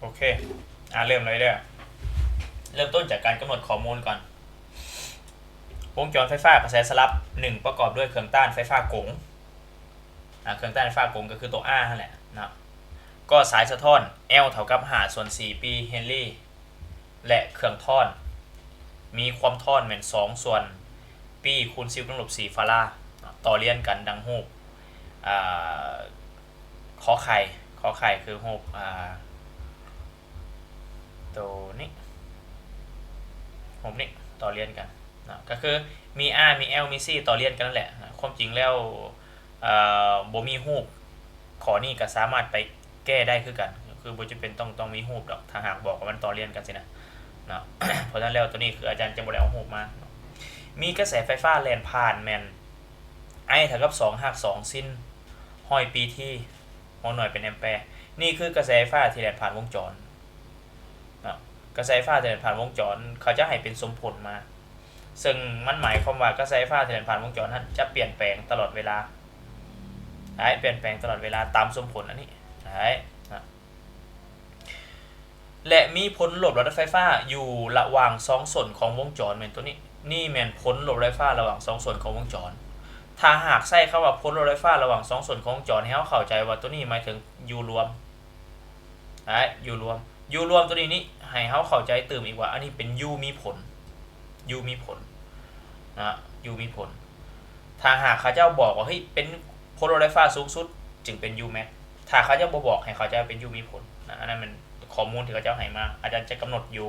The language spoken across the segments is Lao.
ໂອເຄ ອ່າ ເລີ່ມເລີຍເດີ້. ເລີ່ມຕົ້ນຈາກການກຳນົດຂໍ້ມູນກ່ອນ. ວົງຈອນໄຟຟ້າກະແສສະຫຼັບໜຶ່ງ ປະກອບດ້ວຍເຄື່ອງຕ້ານໄຟຟ້າກົງ. ອ່າ ເຄື່ອງຕ້ານໄຟຟ້າກົງກໍຄືຕົວ R ຫັ້ນແຫຼະເນາະ. ກໍສາຍສະທ້ອນ L ເທົ່າກັບຫ້າສ່ວນສີ່ປີເຮນຣີ ແລະ ເຄື່ອງທ້ອນ ມີຄວາມທ້ອນແມ່ນສອງສ່ວນປີຄູນສິບຍົກກຳລັງລົບສີ່ຟາຣາ ຕໍ່ລຽນກັນດັ່ງຮູບ ອ່າ ຂໍໄຂ່ ຂໍໄຂ່ຄືຮູບ ອ່າ ໂຕນີ້ ຮູບນີ້ຕໍ່ລຽນກັນເນາະ ກໍຄືມີ R ມີ L ມີ C ຕໍ່ລຽນກັນນັ້ນແຫຼະ. ຄວາມຈິງແລ້ວ ເອີ ບໍ່ມີຮູບຂໍ້ນີ້ກໍສາມາດໄປແກ້ໄດ້ຄືກັນ ກໍຄືບໍ່ຈຳເປັນຕ້ອງ ຕ້ອງມີຮູບດອກ ຖ້າຫາກບອກວ່າມັນຕໍ່ລຽນກັນຊີ້ນະເນາະ. ເພາະສະນັ້ນແລ້ວ ໂຕນີ້ຄືອາຈານຈະບໍ່ໄດ້ເອົາຮູບມາເນາະ. ມີກະແສໄຟຟ້າແລ່ນຜ່ານແມ່ນ I ເທົ່າກັບສອງຮາກສອງຊິນຮ້ອຍປີທີ ຫົວໜ່ວຍເປັນແອມແປ. ນີ້ຄືກະແສໄຟຟ້າທີ່ແລ່ນຜ່ານວົງຈອນເນາະ. ກະແສໄຟຟ້າທີ່ແລ່ນຜ່ານວົງຈອນ ເຂົາຈະໃຫ້ເປັນສົມຜົນມາ ເຊິ່ງມັນໝາຍຄວາມວ່າກະແສໄຟຟ້າທີ່ແລ່ນຜ່ານວົງຈອນນັ້ນຈະປ່ຽນແປງຕະຫຼອດເວລາ ໄດ້ປ່ຽນແປງຕະຫຼອດເວລາຕາມສົມຜົນອັນນີ້ ໄດ້ນະ. ແລະ ມີຜົນລົບລະດັບໄຟຟ້າຢູ່ລະຫວ່າງສອງສົ້ນຂອງວົງຈອນ ແມ່ນໂຕນີ້ ນີ້ແມ່ນຜົນລົບລະດັບໄຟຟ້າລະຫວ່າງສອງສົ້ນຂອງວົງຈອນ. ຖ້າຫາກໃຊ້ຄຳວ່າຜົນລົບລະດັບໄຟຟ້າລະຫວ່າງສອງສົ້ນຂອງວົງຈອນ ໃຫ້ເຮົາເຂົ້າໃຈວ່າໂຕນີ້ໝາຍເຖິງ U ລວມ ໄດ້ U ລວມ U ລວມໂຕນີ້ນີ້ ໃຫ້ເຮົາເຂົ້າໃຈຕື່ມອີກວ່າ ອັນນີ້ເປັນ U ມີຜົນ U ມີຜົນນະ U ມີຜົນ. ຖ້າຫາກເຂົາເຈົ້າບອກວ່າ ເຮີ້ຍ ເປັນຜົນລົບລະດັບໄຟຟ້າສູງສຸດ ຈຶ່ງເປັນ U max. ຖ້າເຂົາເຈົ້າບໍ່ບອກ ໃຫ້ເຂົ້າໃຈວ່າເປັນ U ມີຜົນນະ. ອັນນັ້ນແມ່ນຂໍ້ມູນທີ່ເຂົາເຈົ້າໃຫ້ມາ. ອາຈານຈະກຳນົດຢູ່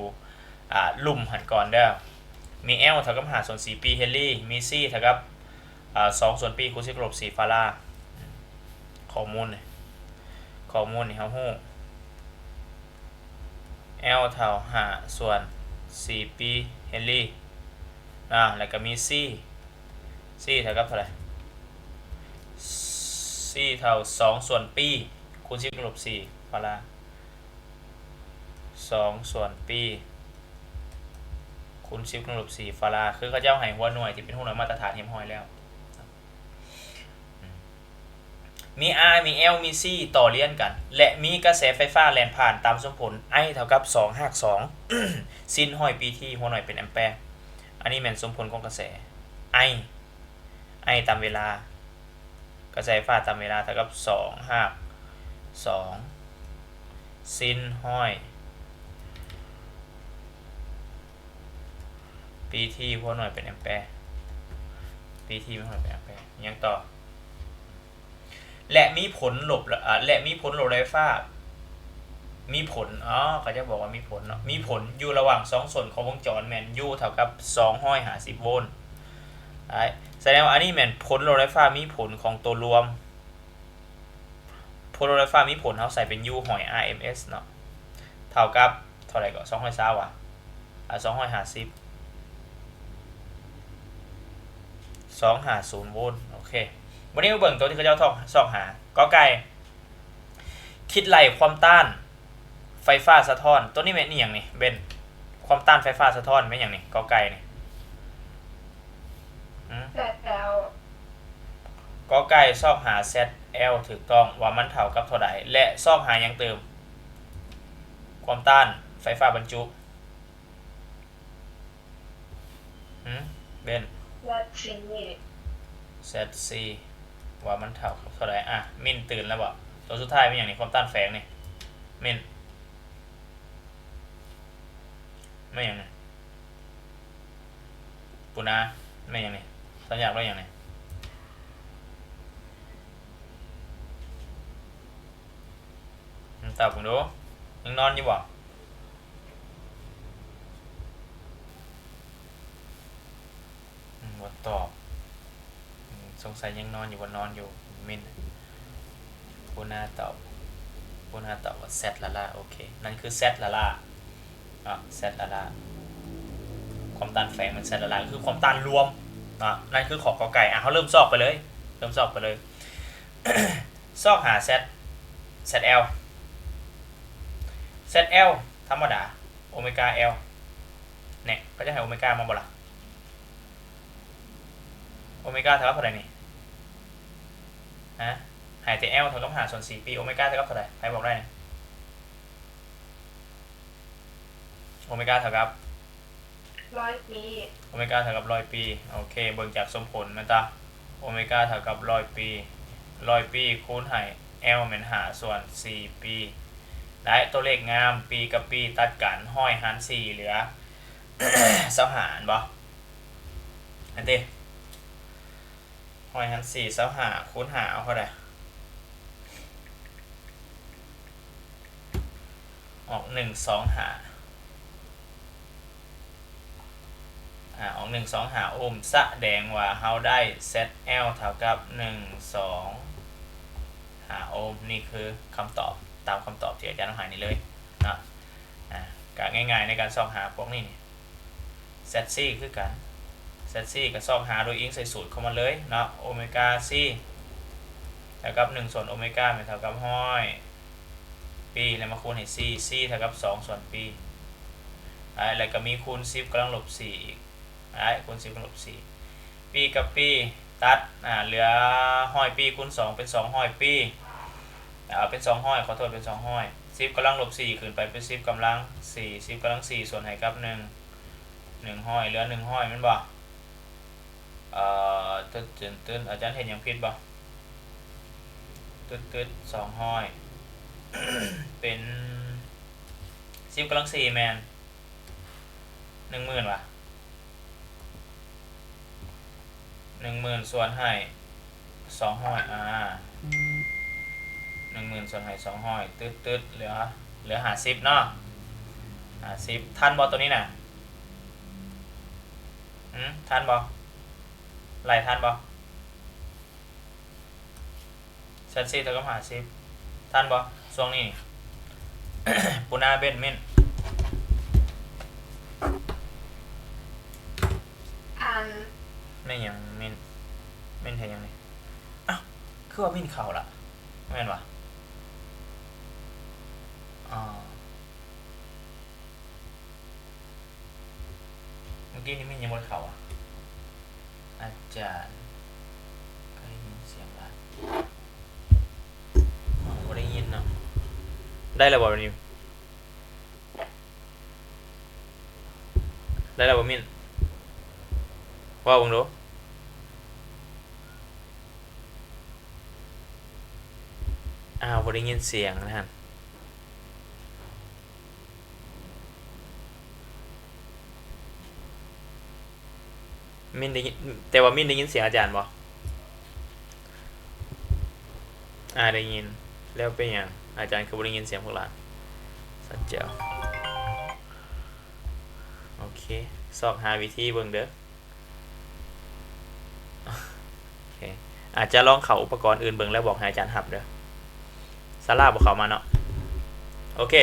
ອ່າ ລຸ່ມຫັ້ນກ່ອນເດີ້. ມີ L ເທົ່າກັບຫ້າສ່ວນສີ່ປີເຮນຣີ ມີ C ເທົ່າກັບ ອ່າ ສອງສ່ວນປີຄູນສິບຍົກກຳລັງລົບສີ່ຟາຣາ. ຂໍ້ມູນນີ້ ຂໍ້ມູນນີ້ເຮົາຮູ້ L ເທົ່າຫ້າສ່ວນສີ່ປີເຮນຣີ ນະ ແລ້ວກໍມີ C C ເທົ່າກັບເທົ່າໃດ? C ເທົ່າສອງສ່ວນປີຄູນສິບຍົກກຳລັງລົບສີ່ຟາຣາ ສອງສ່ວນປີຄູນສິບຍົກກຳລັງລົບສີ່ຟາຣາ ຄືເຂົາເຈົ້າໃຫ້ຫົວໜ່ວຍທີ່ເປັນຫົວໜ່ວຍມາດຕະຖານຮຽບຮ້ອຍແລ້ວ. ມີ R ມີ L ມີ C ຕໍ່ລຽນກັນ ແລະ ມີກະແສໄຟຟ້າແລ່ນຜ່ານຕາມສົມຜົນ I ເທົ່າກັບສອງຮາກສອງຊິນຮ້ອຍປີທີ ຫົວໜ່ວຍເປັນແອມແປ. ອັນນີ້ແມ່ນສົມຜົນຂອງກະແສ I I ຕາມເວລາ ກະແສໄຟຟ້າຕາມເວລາເທົ່າກັບສອງຮາກສອງຊິນຮ້ອຍ ປີທີຫົວໜ່ວຍເປັນແອມແປ ປີທີຫົວໜ່ວຍເປັນແອມແປ. ຫຍັງຕໍ່? ແລະ ມີຜົນລົບ ອາ ແລະ ມີຜົນລົບໄຟຟ້າ ມີຜົນ ອໍ ເຂົາຈະບອກວ່າມີຜົນເນາະ ມີຜົນຢູ່ລະຫວ່າງສອງສົ້ນຂອງວົງຈອນແມ່ນ U ເທົ່າກັບສອງຮ້ອຍຫ້າສິບໂວນ. ໄດ້ ສະແດງວ່າອັນນີ້ແມ່ນຜົນລົບໄຟຟ້າມີຜົນຂອງຕົວລວມ. ຜົນລົບໄຟຟ້າມີຜົນ ເຮົາໃສ່ເປັນ U ຫ້ອຍ R M S ເນາະ ເທົ່າກັບເທົ່າໃດກໍ ສອງຮ້ອຍຊາວຫວາ? ອາ ສອງຮ້ອຍຫ້າສິບ ສອງຫ້າສູນໂວນ. ໂອເຄ ບັດນີ້ມາເບິ່ງຕົວທີ່ເຂົາເຈົ້າຊອກຫາ. ກໍໄກ່ ຄິດໄລ່ຄວາມຕ້ານ ໄຟຟ້າສະທ້ອນ ຕົວນີ້ແມ່ນອີ່ຫຍັງນີ້ເບັນ? ຄວາມຕ້ານໄຟຟ້າສະທ້ອນແມ່ນຫຍັງນີ້? ກໍໄກ່ນີ້ ອືມ ກໍໄກ່ ຊອກຫາ Z L ຖືກຕ້ອງ ວ່າມັນເທົ່າກັບເທົ່າໃດ ແລະ ຊອກຫາຫຍັງຕື່ມ? ຄວາມຕ້ານໄຟຟ້າບັນຈຸ. ຫືມ ເບັນ Z C Z C ວ່າມັນເທົ່າກັບເທົ່າໃດ? ອ່ະ ມິນຕື່ນແລ້ວບໍ່? ຕົວສຸດທ້າຍແມ່ນຫຍັງນີ້? ຄວາມຕ້ານແຝງນີ້ ມິນ ແມ່ນຫຍັງນີ້? ປູນາ ແມ່ນຫຍັງນີ້? ສັນຍາລັກແມ່ນຫຍັງນີ້? ອືມ ຕອບເບິ່ງດູ ຍັງນອນຢູ່ບໍ່? ອືມ ບໍ່ຕອບ ອືມ ສົງໄສຍັງນອນຢູ່ ບໍ່ນອນຢູ່ ມິນ ຜູ້ໜ້າຕອບ ຜູ້ໜ້າຕອບວ່າ Z ລາລາ ໂອເຄ ນັ້ນຄື Z ລາລາເນາະ Z ລາລາ ຄວາມຕ້ານແຝງແມ່ນ Z ລາລາ ກໍຄືຄວາມຕ້ານລວມເນາະ ນັ້ນຄືຂໍ້ ກໍໄກ່. ອ່ະ ເຮົາເລີ່ມຊອກໄປເລີຍ ເລີ່ມຊອກໄປເລີຍ ຊອກຫາ Z Z L Z L ທຳມະດາ ໂອເມກາ L ແນ່ ເຂົາຈະໃຫ້ໂອເມກາມາບໍ່ລະ? ໂອເມກາເທົ່າກັບເທົ່າໃດນີ້? ຮະ ໃຫ້ແຕ່ L ເທົ່າກັບຫ້າສ່ວນສີ່ປີ ໂອເມກາເທົ່າກັບເທົ່າໃດ? ໃຜບອກໄດ້ນີ້? ໂອເມກາເທົ່າກັບ ຮ້ອຍປີ ໂອເມກາເທົ່າກັບຮ້ອຍປີ. ໂອເຄ ເບິ່ງຈາກສົມຜົນແມ່ນຕາ ໂອເມກາເທົ່າກັບຮ້ອຍປີ ຮ້ອຍປີຄູນໃຫ້ L ແມ່ນຫ້າສ່ວນສີ່ປີ. ໄດ້ ຕົວເລກງາມ ປີກັບປີຕັດກັນ ຮ້ອຍຫານສີ່ເຫຼືອຊາວຫ້າ ແມ່ນບໍ່? ອັນຕິ ຮ້ອຍຫານສີ່ ຊາວຫ້າ ຄູນຫ້າ ເອົາເທົ່າໃດ? ອອກ ໜຶ່ງສອງຫ້າ ອາ ອອກ ໜຶ່ງສອງຫ້າໂອມ ສະແດງວ່າເຮົາໄດ້ ແຊັດແອລ ເທົ່າກັບ ໜຶ່ງສອງຫ້າໂອມ. ນີ້ຄືຄຳຕອບ ຕາມຄຳຕອບທີ່ອາຈານເອົາໃຫ້ນີ້ເລີຍເນາະ. ອາ ກະງ່າຍໆໃນການຊອກຫາພວກນີ້ນີ້ ແຊັດຊີຄືກັນ ແຊັດຊີກໍຊອກຫາໂດຍອີງໃສ່ສູດຂອງມັນເລີຍເນາະ ໂອເມກາຊີເທົ່າກັບ ໜຶ່ງສ່ວນໂອເມກາແມ່ນເທົ່າກັບ ຮ້ອຍປີ ແລ້ວມາຄູນໃຫ້ຊີ ຊີເທົ່າກັບ ສອງສ່ວນປີ ແລ້ວກໍມີຄູນ ສິບກຳລັງລົບສີ່ ອີກ ຄູນ ສິບກຳລັງລົບສີ່ ປີກັບປີຕັດ ອາ ເຫຼືອ ຮ້ອຍປີຄູນສອງ ເປັນ ສອງຮ້ອຍປີ ເປັນ ສອງຮ້ອຍ ຂໍໂທດ ເປັນ ສອງຮ້ອຍ ສິບກຳລັງລົບສີ່ ຂຶ້ນໄປເປັນ ສິບກຳລັງສີ່ ສິບກຳລັງສີ່ ສ່ວນໃຫ້ກັບ ໜຶ່ງ ໜຶ່ງຮ້ອຍ ເຫຼືອ ໜຶ່ງຮ້ອຍ ແມ່ນບໍ່? ເອີ ຕຶດໆ ອາຈານເຮັດຫຍັງຜິດບໍ່? ຕຶດໆ ສອງຮ້ອຍ ເປັນ ສິບກຳລັງສີ່ ແມ່ນ ໜຶ່ງໝື່ນຫວາ? ໜຶ່ງໝື່ນສ່ວນໃຫ້ສອງຮ້ອຍ ອາ ໜຶ່ງໝື່ນສ່ວນໃຫ້ສອງຮ້ອຍ ຕຶດໆ ເຫຼືອ ເຫຼືອຫ້າສິບເນາະ ຫ້າສິບ. ທັນບໍ່ໂຕນີ້ນະ? ຫື ທັນບໍ່? ໄລ່ທັນບໍ່? ແຊັດຊີເທົ່າກັບຫ້າສິບ ທັນບໍ່ຊ່ວງນີ້? ປູນາ ເບັນ ມິນ ອັນ ແມ່ນຫຍັງ? ມິນ ມິນເຮັດຫຍັງນີ້? ອ້າວ ຄືວ່າມິນເຂົ້າລະ ແມ່ນວະ? ອໍ ເມື່ອກີ້ນີ້ມິນຍັງບໍ່ໄດ້ເຂົ້າຫວາ? ອາຈານ ກໍໄດ້ຍິນສຽງຫຼາຍ ບໍ່ໄດ້ຍິນເນາະ. ໄດ້ແລ້ວບໍ່ບາດນີ້? ໄດ້ແລ້ວບໍ່ມິນ? ເວົ້າເບິ່ງດູ. ອ້າວ ບໍ່ໄດ້ຍິນສຽງນະຫັ້ນ. ມິນໄດ້ຍິນ ແຕ່ວ່າມິນໄດ້ຍິນສຽງອາຈານບໍ່? ອາ ໄດ້ຍິນ. ແລ້ວເປັນຫຍັງອາຈານຄືບໍ່ໄດ້ຍິນສຽງພວກຫຼານ? ສັດເຈົ້າ. ໂອເຄ ຊອກຫາວິທີເບິ່ງເດີ. ໂອເຄ ອາດຈະລອງເຂົ້າອຸປະກອນອື່ນເບິ່ງ ແລ້ວບອກໃຫ້ອາຈານຮັບເດີ. ສາລາບໍ່ເຂົ້າມາເນາະ. ໂອເຄ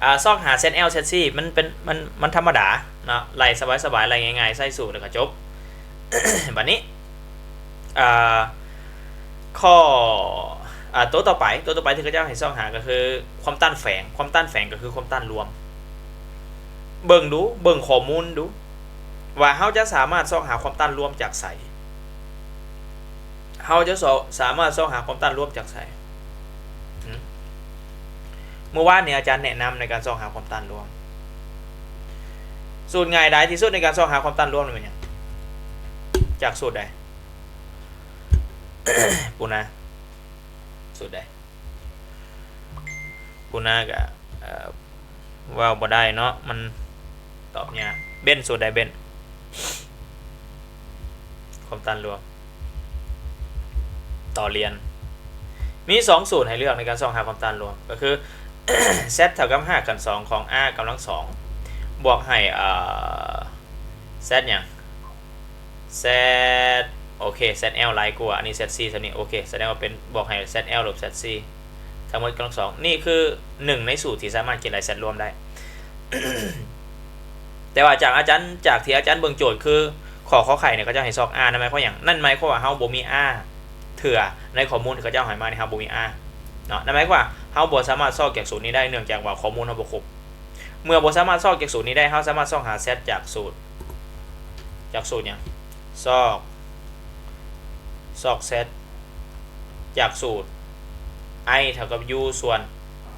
ອາ ຊອກຫາ ແຊັດແອລ ແຊັດຊີ ມັນເປັນ ມັນ ມັນທຳມະດາເນາະ ໄລ່ສະບາຍໆ ໄລ່ງ່າຍໆ ໃສ່ສູດແລ້ວກໍຈົບ. ບາດນີ້ ອາ ຂໍ້ ອາ ໂຕຕໍ່ໄປ ໂຕຕໍ່ໄປທີ່ເຂົາເຈົ້າໃຫ້ຊອກຫາກໍຄືຄວາມຕ້ານແຝງ. ຄວາມຕ້ານແຝງກໍຄືຄວາມຕ້ານລວມ. ເບິ່ງດູ ເບິ່ງຂໍ້ມູນດູ ວ່າເຮົາຈະສາມາດຊອກຫາຄວາມຕ້ານລວມຈາກໃສ? ເຮົາຈະຊອກ ສາມາດຊອກຫາຄວາມຕ້ານລວມຈາກໃສ? ຫື? ມື້ວານນີ້ອາຈານແນະນຳໃນການຊອກຫາຄວາມຕ້ານລວມ. ສູດງ່າຍດາຍທີ່ສຸດໃນການຊອກຫາຄວາມຕ້ານລວມນັ້ນແມ່ນຫຍັງ? ຈາກສູດໃດ? ປູນາ ສູດໃດ? ປູນາກະ ເອີ ເວົ້າບໍ່ໄດ້ເນາະ ມັນຕອບຍາກ. ເບັນ ສູດໃດເບັນ? ຄວາມຕ້ານລວມ ຕໍ່ລຽນ. ມີສອງສູດໃຫ້ເລືອກໃນການຊອກຫາຄວາມຕ້ານລວມ ກໍຄື ແຊັດເທົ່າກັບຮາກຂັ້ນສອງຂອງ R ກຳລັງສອງ ບວກໃຫ້ ເອີ ແຊັດຫຍັງ? ແຊັດ ໂອເຄ ແຊັດແອລຫຼາຍກວ່າ ອັນນີ້ແຊັດຊີສ່ຳນີ້ ໂອເຄ ສະແດງວ່າເປັນບວກໃຫ້ແຊັດແອລລົບແຊັດຊີ ທັງໝົດກຳລັງສອງ. ນີ້ຄືໜຶ່ງໃນສູດທີ່ສາມາດຄິດໄລ່ແຊັດລວມໄດ້. ແຕ່ວ່າຈາກອາຈານ ຈາກທີ່ອາຈານເບິ່ງໂຈດຄືຂໍ້ ຂໍໄຂ່ນີ້ ເຂົາເຈົ້າໃຫ້ຊອກ R ນັ້ນໝາຍຄວາມຫຍັງ? ນັ້ນໝາຍຄວາມວ່າເຮົາບໍ່ມີ R ເທື່ອ ໃນຂໍ້ມູນທີ່ເຂົາເຈົ້າໃຫ້ມານີ້ ເຮົາບໍ່ມີ R ເນາະ. ນັ້ນໝາຍຄວາມວ່າເຮົາບໍ່ສາມາດຊອກຈາກສູດນີ້ໄດ້ ເນື່ອງຈາກວ່າຂໍ້ມູນເຮົາບໍ່ຄົບ. ເມື່ອບໍ່ສາມາດຊອກຈາກສູດນີ້ໄດ້ ເຮົາສາມາດຊອກຫາແຊັດຈາກສູດ ຈາກສູດຫຍັງ? ຊອກ ຊອກແຊັດຈາກສູດ I ເທົ່າກັບ U ສ່ວນ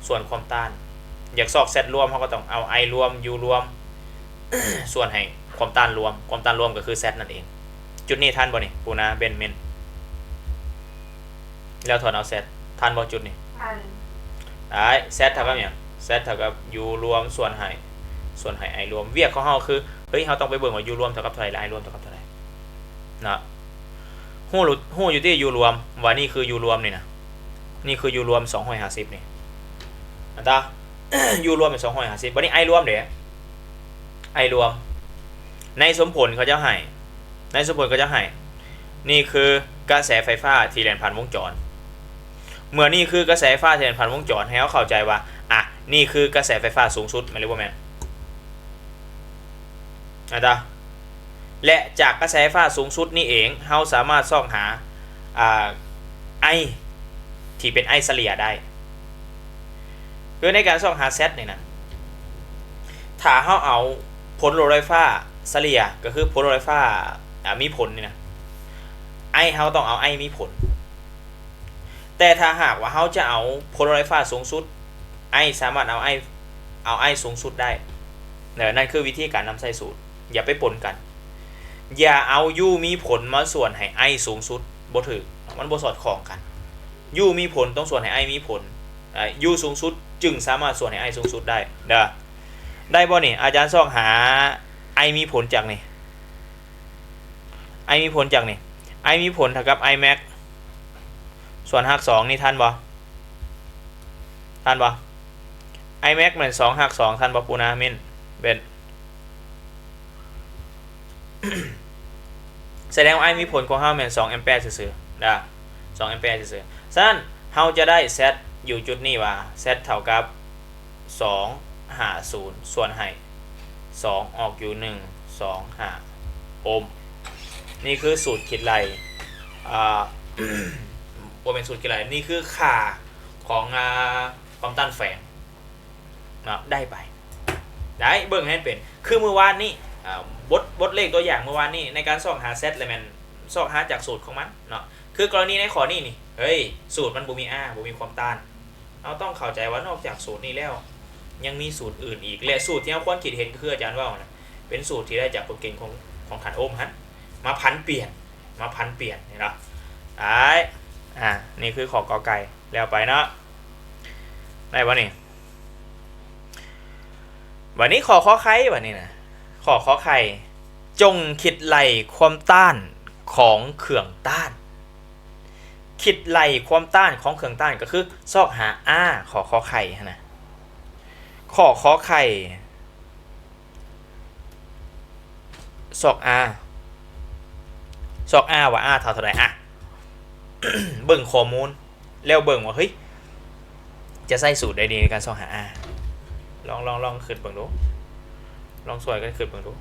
ສ່ວນຄວາມຕ້ານ. ຢາກຊອກແຊັດລວມ ເຮົາກໍຕ້ອງເອົາ I ລວມ U ລວມ ສ່ວນໃຫ້ຄວາມຕ້ານລວມ, ຄວາມຕ້ານລວມກໍຄື Z ນັ້ນເອງ. ຈຸດນີ້ທັນບໍ່ນີ້? ປູນາ ເບັນ ມິນ ແລ້ວຖອນເອົາ Z ທັນບໍ່ຈຸດນີ້? ໄດ້ Z ເທົ່າກັບຫຍັງ? Z ເທົ່າກັບ U ລວມສ່ວນໃຫ້ ສ່ວນໃຫ້ I ລວມ. ວຽກຂອງເຮົາຄື ເຮີ້ຍ ເຮົາຕ້ອງໄປເບິ່ງວ່າ U ລວມເທົ່າກັບເທົ່າໃດ ແລະ I ລວມເທົ່າກັບເທົ່າໃດເນາະ. ຮູ້ ຮູ້ຢູ່ຕິ U ລວມ ວ່ານີ້ຄື U ລວມນີ້ນະ, ນີ້ຄື U ລວມສອງຮ້ອຍຫ້າສິບນີ້ ອັນຕາ U ລວມເປັນສອງຮ້ອຍຫ້າສິບ. ບັດນີ້ I ລວມເດ? I ລວມ ໃນສົມຜົນເຂົາເຈົ້າໃຫ້ ໃນສົມຜົນເຂົາເຈົ້າໃຫ້ ນີ້ຄືກະແສໄຟຟ້າທີ່ແລ່ນຜ່ານວົງຈອນ. ເມື່ອນີ້ຄືກະແສໄຟຟ້າທີ່ແລ່ນຜ່ານວົງຈອນ ໃຫ້ເຮົາເຂົ້າໃຈວ່າ ອ່ະ ນີ້ຄືກະແສໄຟຟ້າສູງສຸດ ແມ່ນຫຼືບໍ່ແມ່ນ? ອາດາ ແລະ ຈາກກະແສໄຟຟ້າສູງສຸດນີ້ເອງ ເຮົາສາມາດຊອກຫາ ອາ I ທີ່ເປັນ I ສະເລ່ຍໄດ້. ຄືໃນການຊອກຫາ Z ນີ້ນະ ຖ້າເຮົາເອົາຜົນລົບໄຟຟ້າສະເລ່ຍ ກໍຄືຜົນລົບໄຟຟ້າ ອາ ມີຜົນນີ້ນະ I ເຮົາຕ້ອງເອົາ I ມີຜົນ. ແຕ່ຖ້າຫາກວ່າເຮົາຈະເອົາຜົນລົບໄຟຟ້າສູງສຸດ I ສາມາດເອົາ I ເອົາ I ສູງສຸດໄດ້. ເອີ ນັ້ນຄືວິທີການນຳໃຊ້ສູດ. ຢ່າໄປປົນກັນ. ຢ່າເອົາ U ມີຜົນມາສ່ວນໃຫ້ I ສູງສຸດ. ບໍ່ຖືກ. ມັນບໍ່ສອດຄ່ອງກັນ. U ມີຜົນຕ້ອງສ່ວນໃຫ້ I ມີຜົນ. ອາ U ສູງສຸດຈຶ່ງສາມາດສ່ວນໃຫ້ I ສູງສຸດໄດ້ເດີ. ໄດ້ບໍ່ນີ້? ອາຈານຊອກຫາ I ມີຜົນຈາກນີ້. I ມີຜົນຈາກນີ້ I ມີຜົນເທົ່າກັບ I max ສ່ວນຮາກສອງນີ້ ທັນບໍ່? ທັນບໍ່? I max ແມ່ນສອງຮາກສອງ ທັນບໍ່? ປູນາ ມິນ ເບັນ ສະແດງວ່າ I ມີຜົນຂອງເຮົາແມ່ນສອງແອມແປຊື່ໆ ເດີ ສອງແອມແປຊື່ໆ. ສະນັ້ນ ເຮົາຈະໄດ້ Z ຢູ່ຈຸດນີ້ວ່າ Z ເທົ່າກັບ ສອງຫ້າສູນ ສ່ວນໃຫ້ສອງ ອອກຢູ່ໜຶ່ງ ສອງ ຫ້າ ໂອມ. ນີ້ຄືສູດຄິດໄລ່ ອາ ບໍ່ແມ່ນສູດຄິດໄລ່ ນີ້ຄືຄ່າຂອງ ອາ ຄວາມຕ້ານແຝງເນາະ. ໄດ້ໄປ ໄດ້ ເບິ່ງໃຫ້ມັນເປັນ ຄືມື້ວານນີ້ ອາ ບົດ ບົດເລກຕົວຢ່າງມື້ວານນີ້ ໃນການຊອກຫາ Z ລະແມ່ນຊອກຫາຈາກສູດຂອງມັນເນາະ. ຄືກໍລະນີໃນຂໍ້ນີ້ນີ້ ເຮີ້ຍ ສູດມັນບໍ່ມີ R ບໍ່ມີຄວາມຕ້ານ. ເຮົາຕ້ອງເຂົ້າໃຈວ່ານອກຈາກສູດນີ້ແລ້ວ ຍັງມີສູດອື່ນອີກ ແລະ ສູດທີ່ເຮົາຄວນຄິດເຫັນ ກໍຄືອາຈານເວົ້າຫັ້ນນະ ເປັນສູດທີ່ໄດ້ຈາກກົດເກນຂອງ ຂອງທ່ານໂອມຫັ້ນ ມາຜັນປ່ຽນ ມາຜັນປ່ຽນ ເຫັນບໍ່? ໄດ້ ອາ ນີ້ຄືຂໍ້ ກ ໄກ່ ແລ້ວໄປເນາະ. ໄດ້ບໍ່ນີ້? ບັດນີ້ຂໍ້ ຄ ໄຂ່ ບັດນີ້ນະ ຂໍ້ ຄ ໄຂ່ ຈົ່ງຄິດໄລ່ຄວາມຕ້ານຂອງເຄື່ອງຕ້ານ. ຄິດໄລ່ຄວາມຕ້ານຂອງເຄື່ອງຕ້ານ ກໍຄືຊອກຫາ R ຂໍ້ ຄ ໄຂ່ຫັ້ນນະ ຂໍ້ ຄ ໄຂ່ ຊອກ R ຊອກ R ວ່າ R ເທົ່າເທົ່າໃດ. ອະ ເບິ່ງຂໍ້ມູນ ແລ້ວເບິ່ງວ່າ ເຮີ້ຍ ຈະໃຊ້ສູດໃດດີໃນການຊອກຫາ R. ລອງ ລອງ ລອງຄິດເບິ່ງດູ ລອງຊ່ວຍກັນຄິດເບິ່ງດູ.